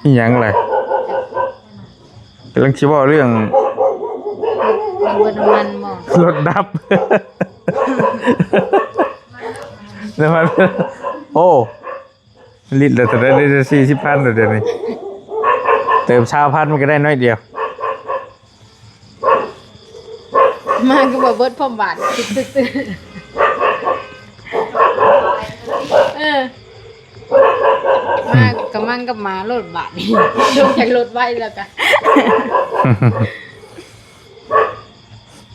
ອີ່ຫຍັງແຫຼະ? ກຳລັງຊິເວົ້າເລື່ອງ ເບິ່ງເບິດນ້ຳມັນບໍ່? ລົດດັບ ນ້ຳມັນ ໂອ້ ລິດລະເທົ່າໃດ? ໄດ້ແຕ່ສີ່ສິບພັນແລ້ວດຽວນີ້ ເຕີມຊາວພັນມັນກໍໄດ້ໜ້ອຍດຽວ. ມາຄືບໍ່ເບິດພ້ອມບາດ ຕຶກໆໆ ເອີ ມາກະມັງກັບໝາໂລດບາດນີ້ ລົງຈາກລົດໄວແລ້ວກະ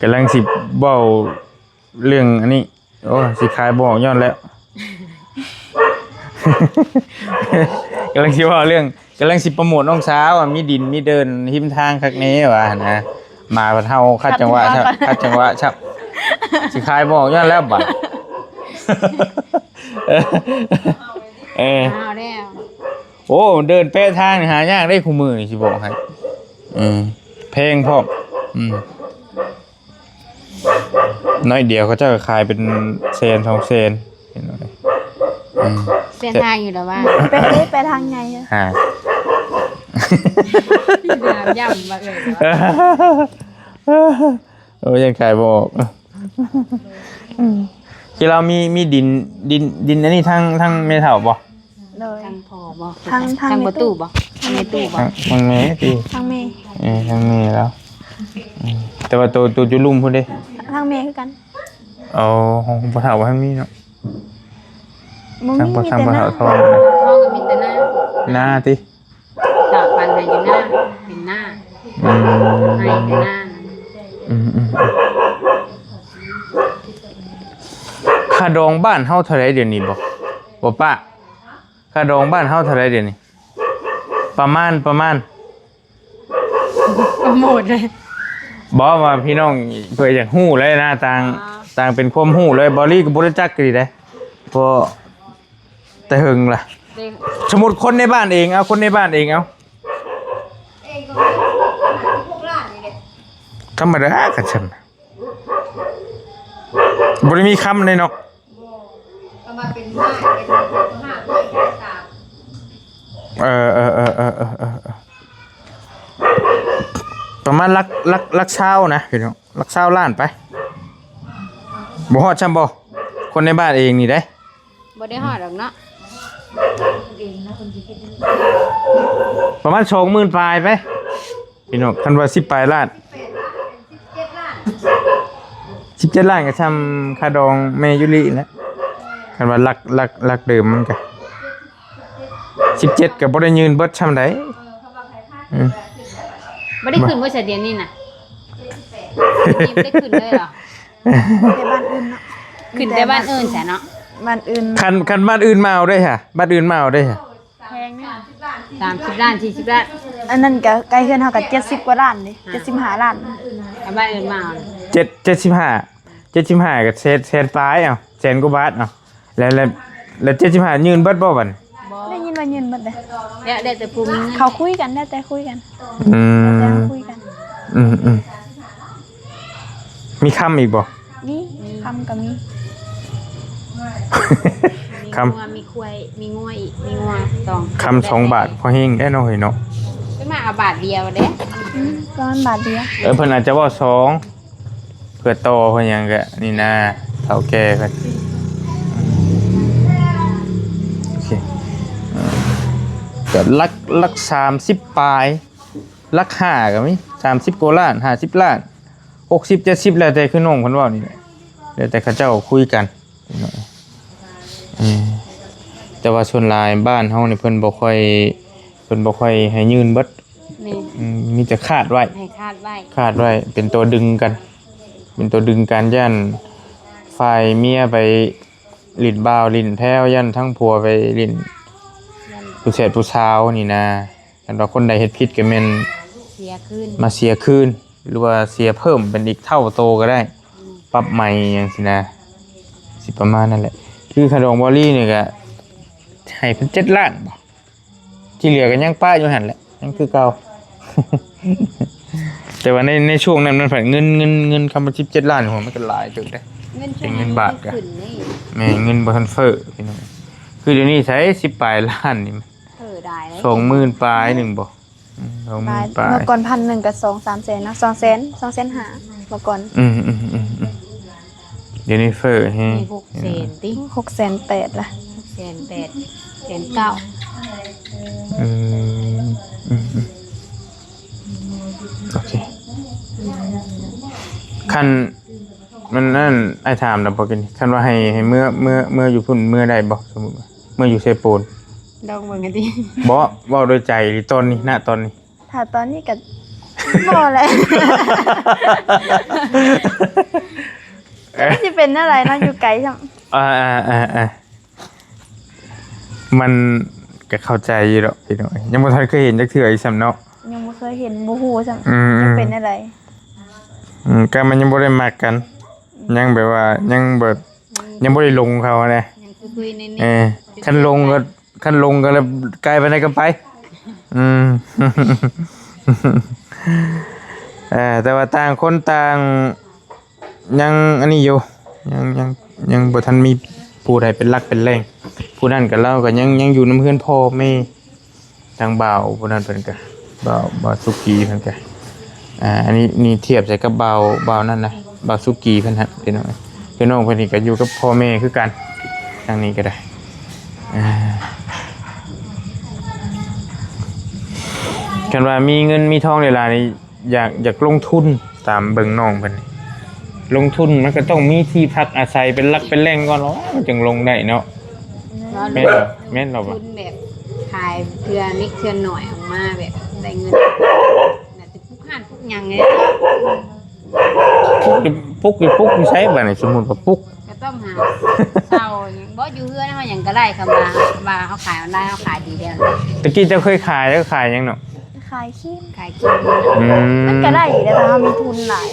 ກຳລັງຊິເວົ້າເລື່ອງອັນນີ້. ໂອ້ ຊິຂາຍບໍ່ອອກຍ້ອນແລ້ວ ກຳລັງຊິເວົ້າເລື່ອງ ກຳລັງຊິໂປຣໂມດນ້ອງສາວ ມີດິນມີເດີ່ນຮິມທາງຄັກແນ່ວ່າຫັ້ນນະ ໝາພັດເຫົ່າ ຂັດຈັງຫວະ ຂັດຈັງຫວະ ຂັດຈັງຫວະ ຊິຂາຍບໍ່ອອກຍ້ອນແລ້ວບາດ ເອີ ເອີ ເອົາແລ້ວ ໂອ້ ເດີ່ນແປະທາງນີ້ຫາຍາກເດ້ ຄູ່ມື້ນີ້ຊິບອກໃຫ້ ເອີ ແພງພ້ອມ ອືມ. ໜ້ອຍດຽວເຂົາເຈົ້າກໍຂາຍເປັນແສນສອງແສນ ເຫັນບໍ່? ອືມ ເສັ້ນທາງຢູ່ແລ້ວວ່າ ແປະເດ້ ແປະທາງໃຫຍ່ ຫາ ຢ້ຳວ່າເອີ ໂອ້ຍ ຍັງຂາຍບໍ່ອອກ ທີ່ລາວມີ ມີດິນ ດິນ ດິນອັນນີ້ທາງ ທາງແມ່ເຖົ້າບໍ່? ໂດຍ ທາງພໍ່ບໍ່? ທາງ ທາງ ທາງພໍ່ຕູ້ບໍ່? ທາງແມ່ຕູ້ບໍ່? ທາງ ທາງແມ່ຕິ? ທາງແມ່ ເອີ ທາງແມ່ລາວ ອືມ ແຕ່ວ່າໂຕ ໂຕຢູ່ລຸ່ມພຸ້ນເດ້ ທາງແມ່ຄືກັນ ອໍ ຂອງພໍ່ເຖົ້າບໍ່ທັນມີເນາະ ບໍ່ມີ ທາງພໍ່ ມີແຕ່ ທາງພໍ່ເຖົ້າ ນາ ທອງ ທອງກໍມີແຕ່ນາ ນາຕິ? ຕາກປັນໃຫ້ຢູ່ນາ ເປັນນາ ອືມ ໃຫ້ແຕ່ນາ ອືມ ອືມ ອືມ ຄ່າດອງບ້ານເຮົາເທົ່າໃດດຽວນີ້ບໍ່? ບໍ່ປະ ຄ່າດອງບ້ານເຮົາເທົ່າໃດດຽວນີ້? ປະມານ ປະມານ ໂປຣໂມດເລີຍ ບໍ່ ວ່າພີ່ນ້ອງເພື່ອຢາກຮູ້ເລີຍນະ ຕ່າງ ອໍ ຕ່າງເປັນຄວາມຮູ້ເລີຍ ບໍ່ລີກໍບໍ່ຮູ້ຈັກກັນດີເດ້ ເພາະ ແຕ່ເຫິງລະ ເດ້ ສົມມຸດຄົນໃນບ້ານເອງ ເອົາ ຄົນໃນບ້ານເອງ ເອົາ ເອງກໍມີຫ້າສິບຫົກລ້ານນີ້ແຫຼະ ທຳມະດາຄັນຊັ້ນ ບໍ່ໄດ້ມີຄຳເດ້ເນາະ ບໍ່ ກໍມາເປັນຫ້າ ເປັນຫ້າ ເປັນສາມ ເອີ ເອີ ປະມານຫຼັກ ຫຼັກ ຫຼັກຊາວນະພີ່ນ້ອງ ຫຼັກຊາວລ້ານໄປ ບໍ່ຮອດຊ້ຳບໍ່ ຄົນໃນບ້ານເອງນີ້ເດ້ ບໍ່ໄດ້ຮອດດອກເນາະ ປະມານສອງໝື່ນປາຍໄປ ພີ່ນ້ອງ ຄັນວ່າສິບປາຍລ້ານ ສິບເຈັດລ້ານກໍຊ່ຳຄ່າດອງແມ່ຢູລິແຫຼະ ຄັນວ່າຫຼັກ ຫຼັກ ຫຼັກເດີມມັນກະ ສິບເຈັດກໍບໍ່ໄດ້ຍື່ນເບິດຊ່ຳໃດ ເອີ ບໍ່ໄດ້ຂຶ້ນບໍ່ຊະດຽວນີ້ນະ ບໍ່ໄດ້ຂຶ້ນເລີຍເຫາະ ແຕ່ບ້ານອື່ນເນາະ ຂຶ້ນແຕ່ບ້ານອື່ນຊະເນາະ ບ້ານອື່ນ ຄັນ ຄັນບ້ານອື່ນມາເອົາເດ້ຫະ ບ້ານອື່ນມາເອົາເດ້ຫະ ແພງແນ່ ສາມສິບລ້ານ ສີ່ສິບລ້ານ ອັນນັ້ນກໍໃກ້ເຮືອນເຮົາກໍເຈັດສິບກວ່າລ້ານເດ້ ເຈັດສິບຫ້າລ້ານ ເອົາບ້ານອື່ນມາເອົາ ເຈັດ ເຈັດສິບຫ້າ ເຈັດສິບຫ້າກໍແສນ ແສນປາຍ ເອົາ ແສນກວ່າບາດ ເອົາ ແລ້ວ ແລ້ວ ແລ້ວເຈັດສິບຫ້າຍື່ນເບິດບໍ່ບັດນີ້? ບໍ່ ໄດ້ຍິນວ່າຍື່ນເບິດເດ້ ແລ້ວແຕ່ຜູ້ມີເງິນ ເຂົາຄຸຍກັນ ແລ້ວແຕ່ຄຸຍກັນ ອືມ ແລ້ວແຕ່ເຮົາຄຸຍກັນ ອືມໆ ມີຄຳອີກບໍ່? ມີ ມີ ຄຳກໍມີ ມີຄຳ ງົວ ມີຄວາຍ ມີງົວອີກ ມີງົວສອງ ຄຳສອງບາດ ພໍແຮງແດ່ເນາະ ເຮີ້ຍເນາະ ເພິ່ນມາເອົາບາດດຽວເດ້ ອືມ ປະມານບາດດຽວ ເອີ ເພິ່ນອາດຈະເວົ້າສອງ ເພື່ອຕໍ່ເພື່ອຫຍັງກະນີ້ນາ ເຖົ້າແກ່ເພິ່ນ ໂອເຄ ເອີ ກະຫຼັກ ຫຼັກສາມສິບປາຍ ຫຼັກຫ້າກໍມີ ສາມສິບກວ່າລ້ານ ຫ້າສິບລ້ານ ຫົກສິບ ເຈັດສິບ ແລ້ວແຕ່ຄືນ້ອງເພິ່ນເວົ້ານີ້ແຫຼະ ແລ້ວແຕ່ເຂົາເຈົ້າຄຸຍກັນ ເອີ ແຕ່ວ່າສ່ວນຫຼາຍບ້ານເຮົານີ້ເພິ່ນບໍ່ຄ່ອຍ ເພິ່ນບໍ່ຄ່ອຍໃຫ້ຍື່ນເບິດ ແມ່ນ ອືມ ມີແຕ່ຄາດໄວ້ ໃຫ້ຄາດໄວ້ ຄາດໄວ້ ເປັນຕົວດຶງກັນ ເປັນຕົວດຶງກັນ ຢ້ານຝ່າຍເມຍໄປຫຼິ້ນບ່າວຫຼິ້ນແພ້ວ ຢ້ານທາງຜົວໄປຫຼິ້ນ ຢ້ານ ຜູ້ແຊດຜູ້ສາວນີ້ນາ ຄັນວ່າຄົນໃດເຮັດຜິດກໍແມ່ນເສຍຄືນ ມາເສຍຄືນ ຫຼືວ່າເສຍເພີ່ມເປັນອີກເທົ່າໂຕກໍໄດ້ ອືມ ປັບໃໝຫຍັງຊີ້ນະ ຊິປະມານນັ້ນແຫຼະ ຄືຄ່າດອງບອລລີນີ້ກໍໃຫ້ເພິ່ນເຈັດລ້ານບໍ ທີ່ເຫຼືອກໍຍັງປະຢູ່ຫັ້ນແຫຼະ ຍັງຄືເກົ່າ ແຕ່ວ່າໃນ ໃນຊ່ວງນັ້ນມັນພັດເງິນ ເງິນ ເງິນຄຳວ່າສິບເຈັດລ້ານ ໂອ້ ມັນກໍຫຼາຍເຕີບເດ້ ເປັນເງິນບາດກໍ ແມ່ນ ເງິນບໍ່ທັນເຟີ້ ພີ່ນ້ອງ ຄືດຽວນີ້ໃສ ສິບປາຍລ້ານນີ້ ເອີ ສອງໝື່ນປາຍໜຶ່ງບໍ່? ອືມ ສອງໝື່ນປາຍ ເມື່ອກ່ອນພັນໜຶ່ງກໍສອງສາມແສນເນາະ ສອງແສນ ສອງແສນຫ້າເມື່ອກ່ອນ. ອືມໆໆໆ ດຽວນີ້ເຟີ້ແຮງ ມີຫົກແສນຕິ ຫົກແສນແປດລະ ຫົກແສນແປດ ແສນເກົ້າ. ອືມ ອືມໆ ໂອເຄ ຄັນ ມັນນັ້ນ ອ້າຍຖາມນຳບໍ່ກິນ ຄັນວ່າໃຫ້ ໃຫ້ເມືອ ເມືອ ເມືອຢູ່ພຸ້ນ ເມືອໄດ້ບໍ່? ສົມມຸດວ່າເມືອຢູ່ເຊໂປນ ລອງເບິ່ງຫັ້ນຕິ ບໍ່ ເວົ້າໂດຍໃຈ ຫຼືຕອນນີ້ ນະຕອນນີ້ ຖ້າຕອນນີ້ກໍບໍ່ແຫຼະ ເອີ ມັນຊິເປັນແນວໃດເນາະ ຢູ່ໄກຊ້ຳ. ອ່າໆໆໆ ມັນກໍເຂົ້າໃຈຢູ່ດອກພີ່ນ້ອງ ຍັງບໍ່ທັນເຄີຍເຫັນຈັກເທື່ອອີກຊ້ຳເນາະ ຍັງບໍ່ເຄີຍເຫັນ ບໍ່ຮູ້ຊ້ຳ ອືມ ມັນເປັນແນວໃດ. ອືມ ກໍມັນຍັງບໍ່ໄດ້ມັກກັນ ອືມ ຍັງແບບວ່າ ຍັງແບບ ອືມ ຍັງບໍ່ໄດ້ຫຼົງເຂົານະ ຍັງຄຸຍໆ ເອີ ຄັນຫຼົງກໍ ຄັນຫຼົງກໍແລ້ວ ໄກປານໃດກໍໄປ ອືມ ເອີ ແຕ່ວ່າຕ່າງຄົນຕ່າງ ຍັງອັນນີ້ຢູ່ ຍັງ ຍັງ ຍັງບໍ່ທັນມີຜູ້ໃດເປັນຫຼັກເປັນແຫຼ່ງ ຜູ້ນັ້ນກໍລາວກໍຍັງ ຍັງຢູ່ນຳເຮືອນພໍ່ແມ່ ທາງບ່າວຜູ້ນັ້ນເພິ່ນກໍ ບ່າວ ບ່າວສຸກີເພິ່ນກໍ ອ່າ ອັນນີ້ ນີ້ທຽບໃສ່ກັບບ່າວ ບ່າວນັ້ນນະ ບ່າວສຸກີເພິ່ນຫັ້ນ ພີ່ນ້ອງ ພີ່ນ້ອງເພິ່ນນີ້ກໍຢູ່ກັບພໍ່ແມ່ຄືກັນ ທາງນີ້ກໍໄດ້ ອ່າ ຄັນວ່າມີເງິນມີທອງຫຼາຍໆນີ້ ຢາກ ຢາກລົງທຶນຕາມເບິ່ງນ້ອງເພິ່ນນີ້ ລົງທຶນມັນກໍຕ້ອງມີທີ່ພັກອາໄສເປັນຫຼັກເປັນແຫຼ່ງກ່ອນ ມັນຈຶ່ງລົງໄດ້ເນາະ ແມ່ນບໍ່? ແມ່ນແລ້ວບໍ່? ລົງທຶນແບບຂາຍເທື່ອເລັກເທື່ອໜ້ອຍອອກມາ ແບບໄດ້ເງິນ ໜ້າຈະປຸກຮ້ານປຸກຫຍັງເດ້ ປຸກຢູ່ ປຸກຢູ່ ປຸກຢູ່ໃສບາດນີ້? ສົມມຸດວ່າປຸກ ກໍຕ້ອງຫາເຊົ່າຫຍັງ ບໍ່ ຢູ່ເຮືອນເຮົາຫຍັງກໍໄດ້ ຄຳວ່າ ວ່າເຮົາຂາຍອອນລາຍ ເຮົາຂາຍດີແລ້ວ. ຕະກີ້ເຈົ້າເຄີຍຂາຍ ເຈົ້າຂາຍຫຍັງເນາະ? ຂາຍຄຣີມ ຂາຍຄຣີມ ອືມ ມັນກໍໄດ້ຢູ່ແລ້ວ ຖ້າເຮົາມີທຶນຫຼາຍ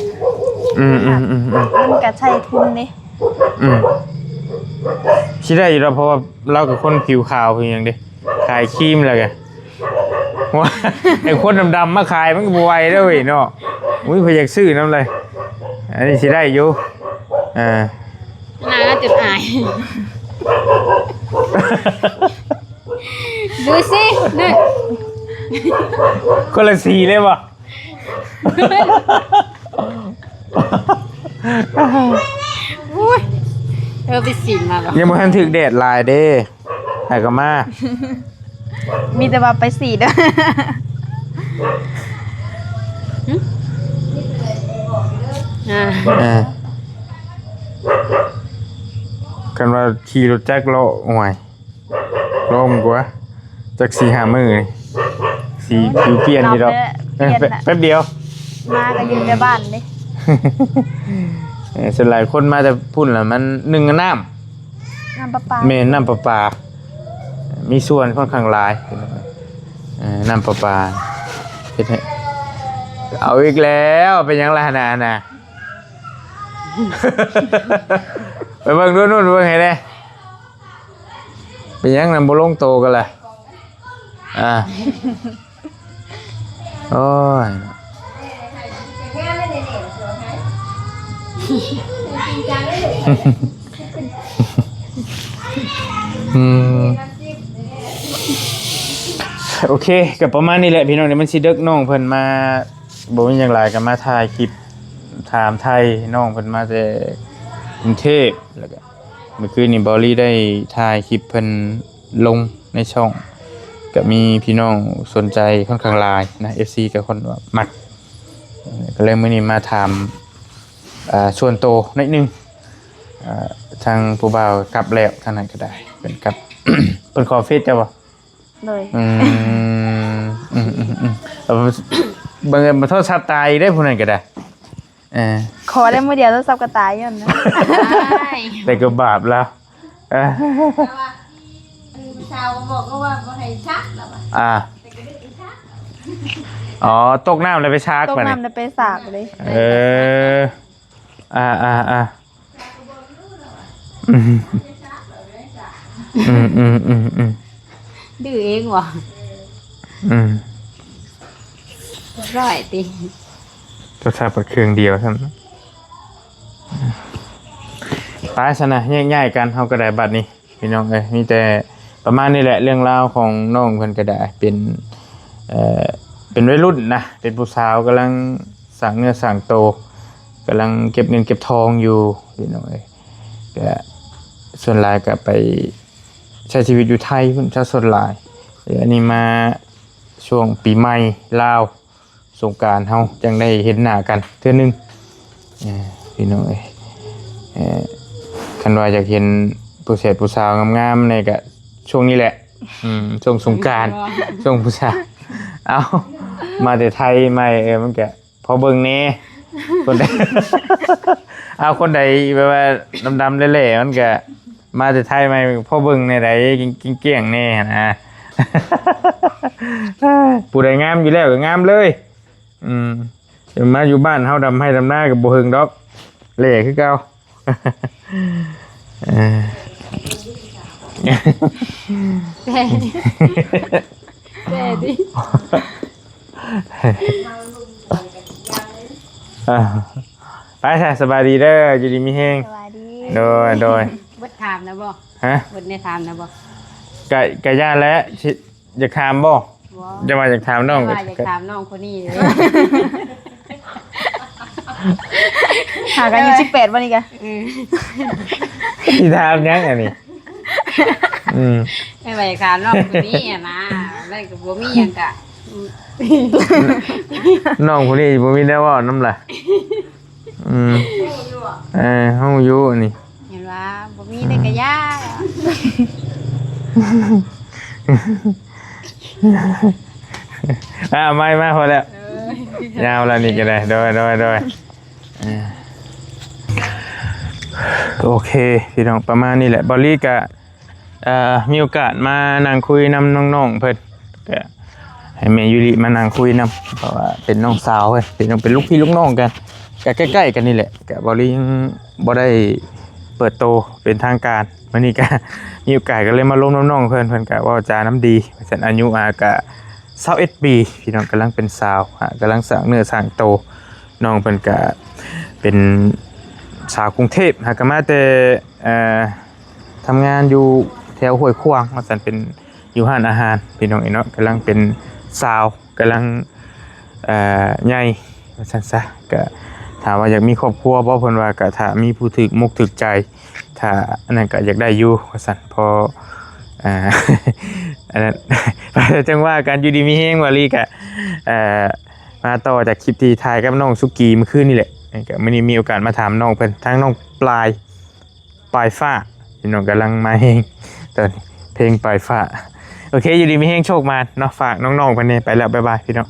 ອືມໆໆໆ ມັນກໍໃຊ້ທຶນເດ້ ອືມ ຊິໄດ້ຢູ່ດອກ ເພາະວ່າລາວກໍຄົນຜິວຂາວຄືຫຍັງເດ້ ຂາຍຄຣີມແລ້ວກໍ ວ່າໃຫ້ຄົນດຳໆມາຂາຍ ມັນກໍບໍ່ໄຫວເດ້ເວີຍເນາະ ອຸ້ຍ ໃຜຢາກຊື້ນຳເລີຍ ອັນນີ້ຊິໄດ້ຢູ່ ອ່າ ໜ້າຈົນອາຍ ດູຊິ ນີ້ ຄົນລະສີເລີຍບໍ່? ໂອ້ຍ ເອີ ໄປສີມາບໍ່? ຍັງບໍ່ທັນຖືກແດດຫຼາຍເດ້ ໃຫ້ກໍມາ ມີແຕ່ວ່າໄປສີເດີ ຫຶ? ອ່າ ເອີ ຄັນວ່າຂີ່ລົດຈັກເລາະ ໂອ້ຍ ລອງກວ່າ ຈັກສີ່ຫ້າມື້ນີ້ ສີຜິວປ່ຽນຢູ່ດອກ ເອີ ແປັບ ແປັບດຽວ ມາກໍຢູ່ແຕ່ບ້ານເດ້ ເອີ ສ່ວນຫຼາຍຄົນມາແຕ່ພຸ້ນລະ ມັນໜຶ່ງນ້ຳ ນ້ຳປະປາ ແມ່ນ ນ້ຳປະປາ ມີສ່ວນຂ້ອນຂ້າງຫຼາຍ ເອີ ນ້ຳປະປາ ເຮັດໃຫ້ ເອົາອີກແລ້ວ ເປັນຫຍັງລະຫັ້ນນະ ຫັ້ນນະ ໄປເບິ່ງດູ ນູ່ນ ເບິ່ງໃຫ້ແດ່. ເປັນຫຍັງນຳບໍ່ລົງໂຕກັນລະ? ອ່າ ໂອ້ຍ ອືມ ໂອເຄ ກໍປະມານນີ້ແຫຼະພີ່ນ້ອງ ດຽວມັນຊິເດິກ ນ້ອງເພິ່ນມາ ບໍ່ມີຫຍັງຫຼາຍ ກໍມາຖ່າຍຄລິບ ຖາມໄຖ່ນ້ອງເພິ່ນມາແຕ່ກຸງເທບ ແລ້ວກໍ ເມື່ອຄືນນີ້ເບົາລີໄດ້ຖ່າຍຄລິບເພິ່ນລົງໃນຊ່ອງ ກໍມີພີ່ນ້ອງສົນໃຈຂ້ອນຂ້າງຫຼາຍນະ ເອັຟຊີກໍຂ້ອນວ່າມັກ ກໍເລີຍມື້ນີ້ມາຖາມ ອ່າ ສ່ວນໂຕໜ້ອຍໜຶ່ງ ອ່າ ທາງຜູ້ບ່າວກັບແລ້ວ ທາງນັ້ນກໍໄດ້ ເພິ່ນກັບ ເພິ່ນຂໍເຟສເຈົ້າບໍ່? ໂດຍ ອືມ ອືມໆໆ ເອົາ ບັງເອີນໂທລະສັບຕາຍອີກເດ້ ຜູ້ນັ້ນກໍໄດ້ ເອີ ຂໍໄດ້ມື້ດຽວໂທລະສັບກໍຕາຍຍ້ອນນະ ແຕ່ກໍບາບລະ ເອີ ແຕ່ວ່າ ຊາວກໍບອກກໍວ່າບໍ່ໃຫ້ຊັກລະວ່າ ອ່າ ແຕ່ກໍໄດ້ໄປຊັກ ອໍ ຕົກນ້ຳແລ້ວໄປຊັກ ຕົກນ້ຳແລ້ວໄປຊັກເດ້ ເອີ ອ່າໆໆ ອືມ ອືມໆໆໆ ດື້ເອງຫວາ? ອືມ ຮ້ອຍຕິ ໂທລະສັບເຄື່ອງດຽວຊ້ຳ ໄປຊັ້ນນະ ແຍກຍ້າຍກັນ ເຮົາກໍໄດ້ບັດນີ້ ພີ່ນ້ອງເອີຍ ມີແຕ່ ປະມານນີ້ແຫຼະ ເລື່ອງລາວຂອງນ້ອງເພິ່ນກໍໄດ້ ເປັນ ເອີ ເປັນໄວລຸ້ນນະ ເປັນຜູ້ສາວກຳລັງສ້າງເນື້ອສ້າງໂຕ ກຳລັງເກັບເງິນເກັບທອງຢູ່ພີ່ນ້ອງເອີຍ. ກໍສ່ວນຫຼາຍກໍໄປໃຊ້ຊີວິດຢູ່ໄທພຸ້ນຊະສ່ວນຫຼາຍ. ເອີ ອັນນີ້ມາຊ່ວງປີໃໝ່ລາວ ສົງການເຮົາຈັ່ງໄດ້ເຫັນໜ້າກັນເທື່ອໜຶ່ງ ເອີ ພີ່ນ້ອງເອີຍ. ເອີ ຄັນວ່າຢາກເຫັນຜູ້ແສດຜູ້ສາວງາມໆ ນີ້ກະຊ່ວງນີ້ແຫຼະ ອືມ ຊ່ວງສົງການ ຊ່ວງຜູ້ສາວ ເອົາ ມາແຕ່ໄທໃໝ່ ເອີ ມັນກະພໍເບິ່ງແດ່ ຄົນໃດ ເອົາ ຄົນໃດແບບວ່າດຳໆແຫຼ້ໆ ມັນກະ ມາແຕ່ໄທໃໝ່ ພໍເບິ່ງແນວໃດ ກ້ຽງໆແດ່ຫັ້ນນະ ຜູ້ໃດງາມຢູ່ແລ້ວກໍງາມເລີຍ ອືມ ມາຢູ່ບ້ານເຮົາດຳໄຮ່ດຳນາກໍບໍ່ເຫິງດອກ ແຫຼ້ຄືເກົ່າ ເອີ ແຕ່ ແຕ່ດິ ອ່າ ໄປຊະ ສະບາຍດີເດີ ຢູ່ດີມີແຮງ ສະບາຍດີ ໂດຍ ໂດຍ ເບິດຖາມແລ້ວບໍ່? ຮະ? ເບິດໄດ້ຖາມແລ້ວບໍ່? ກະ ກະຢ້ານແຫຼະ ຊິ ຢາກຖາມບໍ່? ບໍ່ ຈະວ່າຢາກຖາມນ້ອງ ວ່າຢາກຖາມນ້ອງຄົນນີ້ເດ້ ຫາກັນຢູ່ສິບແປດບໍ່ນີ້ກະ ເອີ ຊິຖາມຫຍັງອັນນີ້? ອືມ ແມ່ນວ່າຢາກຖາມນ້ອງຄົນນີ້ຫັ້ນນະ ແລ້ວກໍບໍ່ມີຫຍັງກະ ນ້ອງຜູ້ນີ້ບໍ່ມີແນວເວົ້ານຳລະ ອືມ ເອີ ຮູ້ຢູ່ອັນນີ້ ເຫັນວ່າບໍ່ມີແຕ່ກະຢ່າ ອ່າ ໄມ້ມາ ພໍແລ້ວ ເອີ ຍາວແລ້ວນີ້ກໍໄດ້ ໂດຍ ໂດຍ ໂດຍ ເອີ ໂອເຄ ພີ່ນ້ອງ ປະມານນີ້ແຫຼະ ເບົາຫຼີກະ ເອີ ມີໂອກາດມານັ່ງຄຸຍນຳນ້ອງໆເພິ່ນ ກະໃຫ້ແມ່ຢູລິມານັ່ງຄຸຍນຳ ເພາະວ່າເປັນນ້ອງສາວເພິ່ນ ເປັນ ເປັນລູກພີ່ລູກນ້ອງກັນ ກະໃກ້ໆກັນນີ້ແຫຼະ ກະເບົາຫຼີຍັງບໍ່ໄດ້ເປີດໂຕເປັນທາງການ ມື້ນີ້ກະມີໂອກາດກໍເລີຍມາລົມນຳນ້ອງເພິ່ນ ເພິ່ນກະເວົ້າຈານຳດີ ວ່າຊັ້ນ ອາຍຸ ອາ ກະຊາວເອັດປີ ພີ່ນ້ອງ ກຳລັງເປັນສາວ ອາ ກຳລັງສ້າງເນື້ອສ້າງໂຕ ນ້ອງເພິ່ນກະເປັນສາວກຸງເທບ ຫາກະມາແຕ່ ເອີ ທຳງານຢູ່ແຖວຫ້ວຍຂວາງ ວ່າຊັ້ນ ເປັນຢູ່ຮ້ານອາຫານ ພີ່ນ້ອງເອີຍເນາະ ກຳລັງເປັນສາວ ກຳລັງ ເອີ ໃຫຍ່ ວ່າຊັ້ນຊະ ກະຖາມວ່າຢາກມີຄອບຄົວບໍ່ ເພິ່ນວ່າກະຖ້າມີຜູ້ຖືກມົກຖືກໃຈ ຖ້າອັນນັ້ນກະຢາກໄດ້ຢູ່ ວ່າຊັ້ນ ເພາະ ເອີ ອັນນັ້ນ ຈັ່ງວ່າກັນ ຢູ່ດີມີແຮງ ວາລີກະ ເອີ ມາຕໍ່ຈາກຄລິບທີ່ຖ່າຍກັບນ້ອງສຸກີມື້ຄືນນີ້ແຫຼະ ກະມື້ນີ້ມີໂອກາດມາຖາມນ້ອງເພິ່ນ ທາງນ້ອງປາຍ ປາຍຟ້າ ພີ່ນ້ອງກຳລັງມາແຮງ ຕອນນີ້ເພງປາຍຟ້າ ໂອເຄ ຢູ່ດີມີແຮງ ໂຊກໝານເນາະ ຝາກນ້ອງໆເພິ່ນແດ່ ໄປແລ້ວ ບາຍບາຍ ພີ່ນ້ອງ.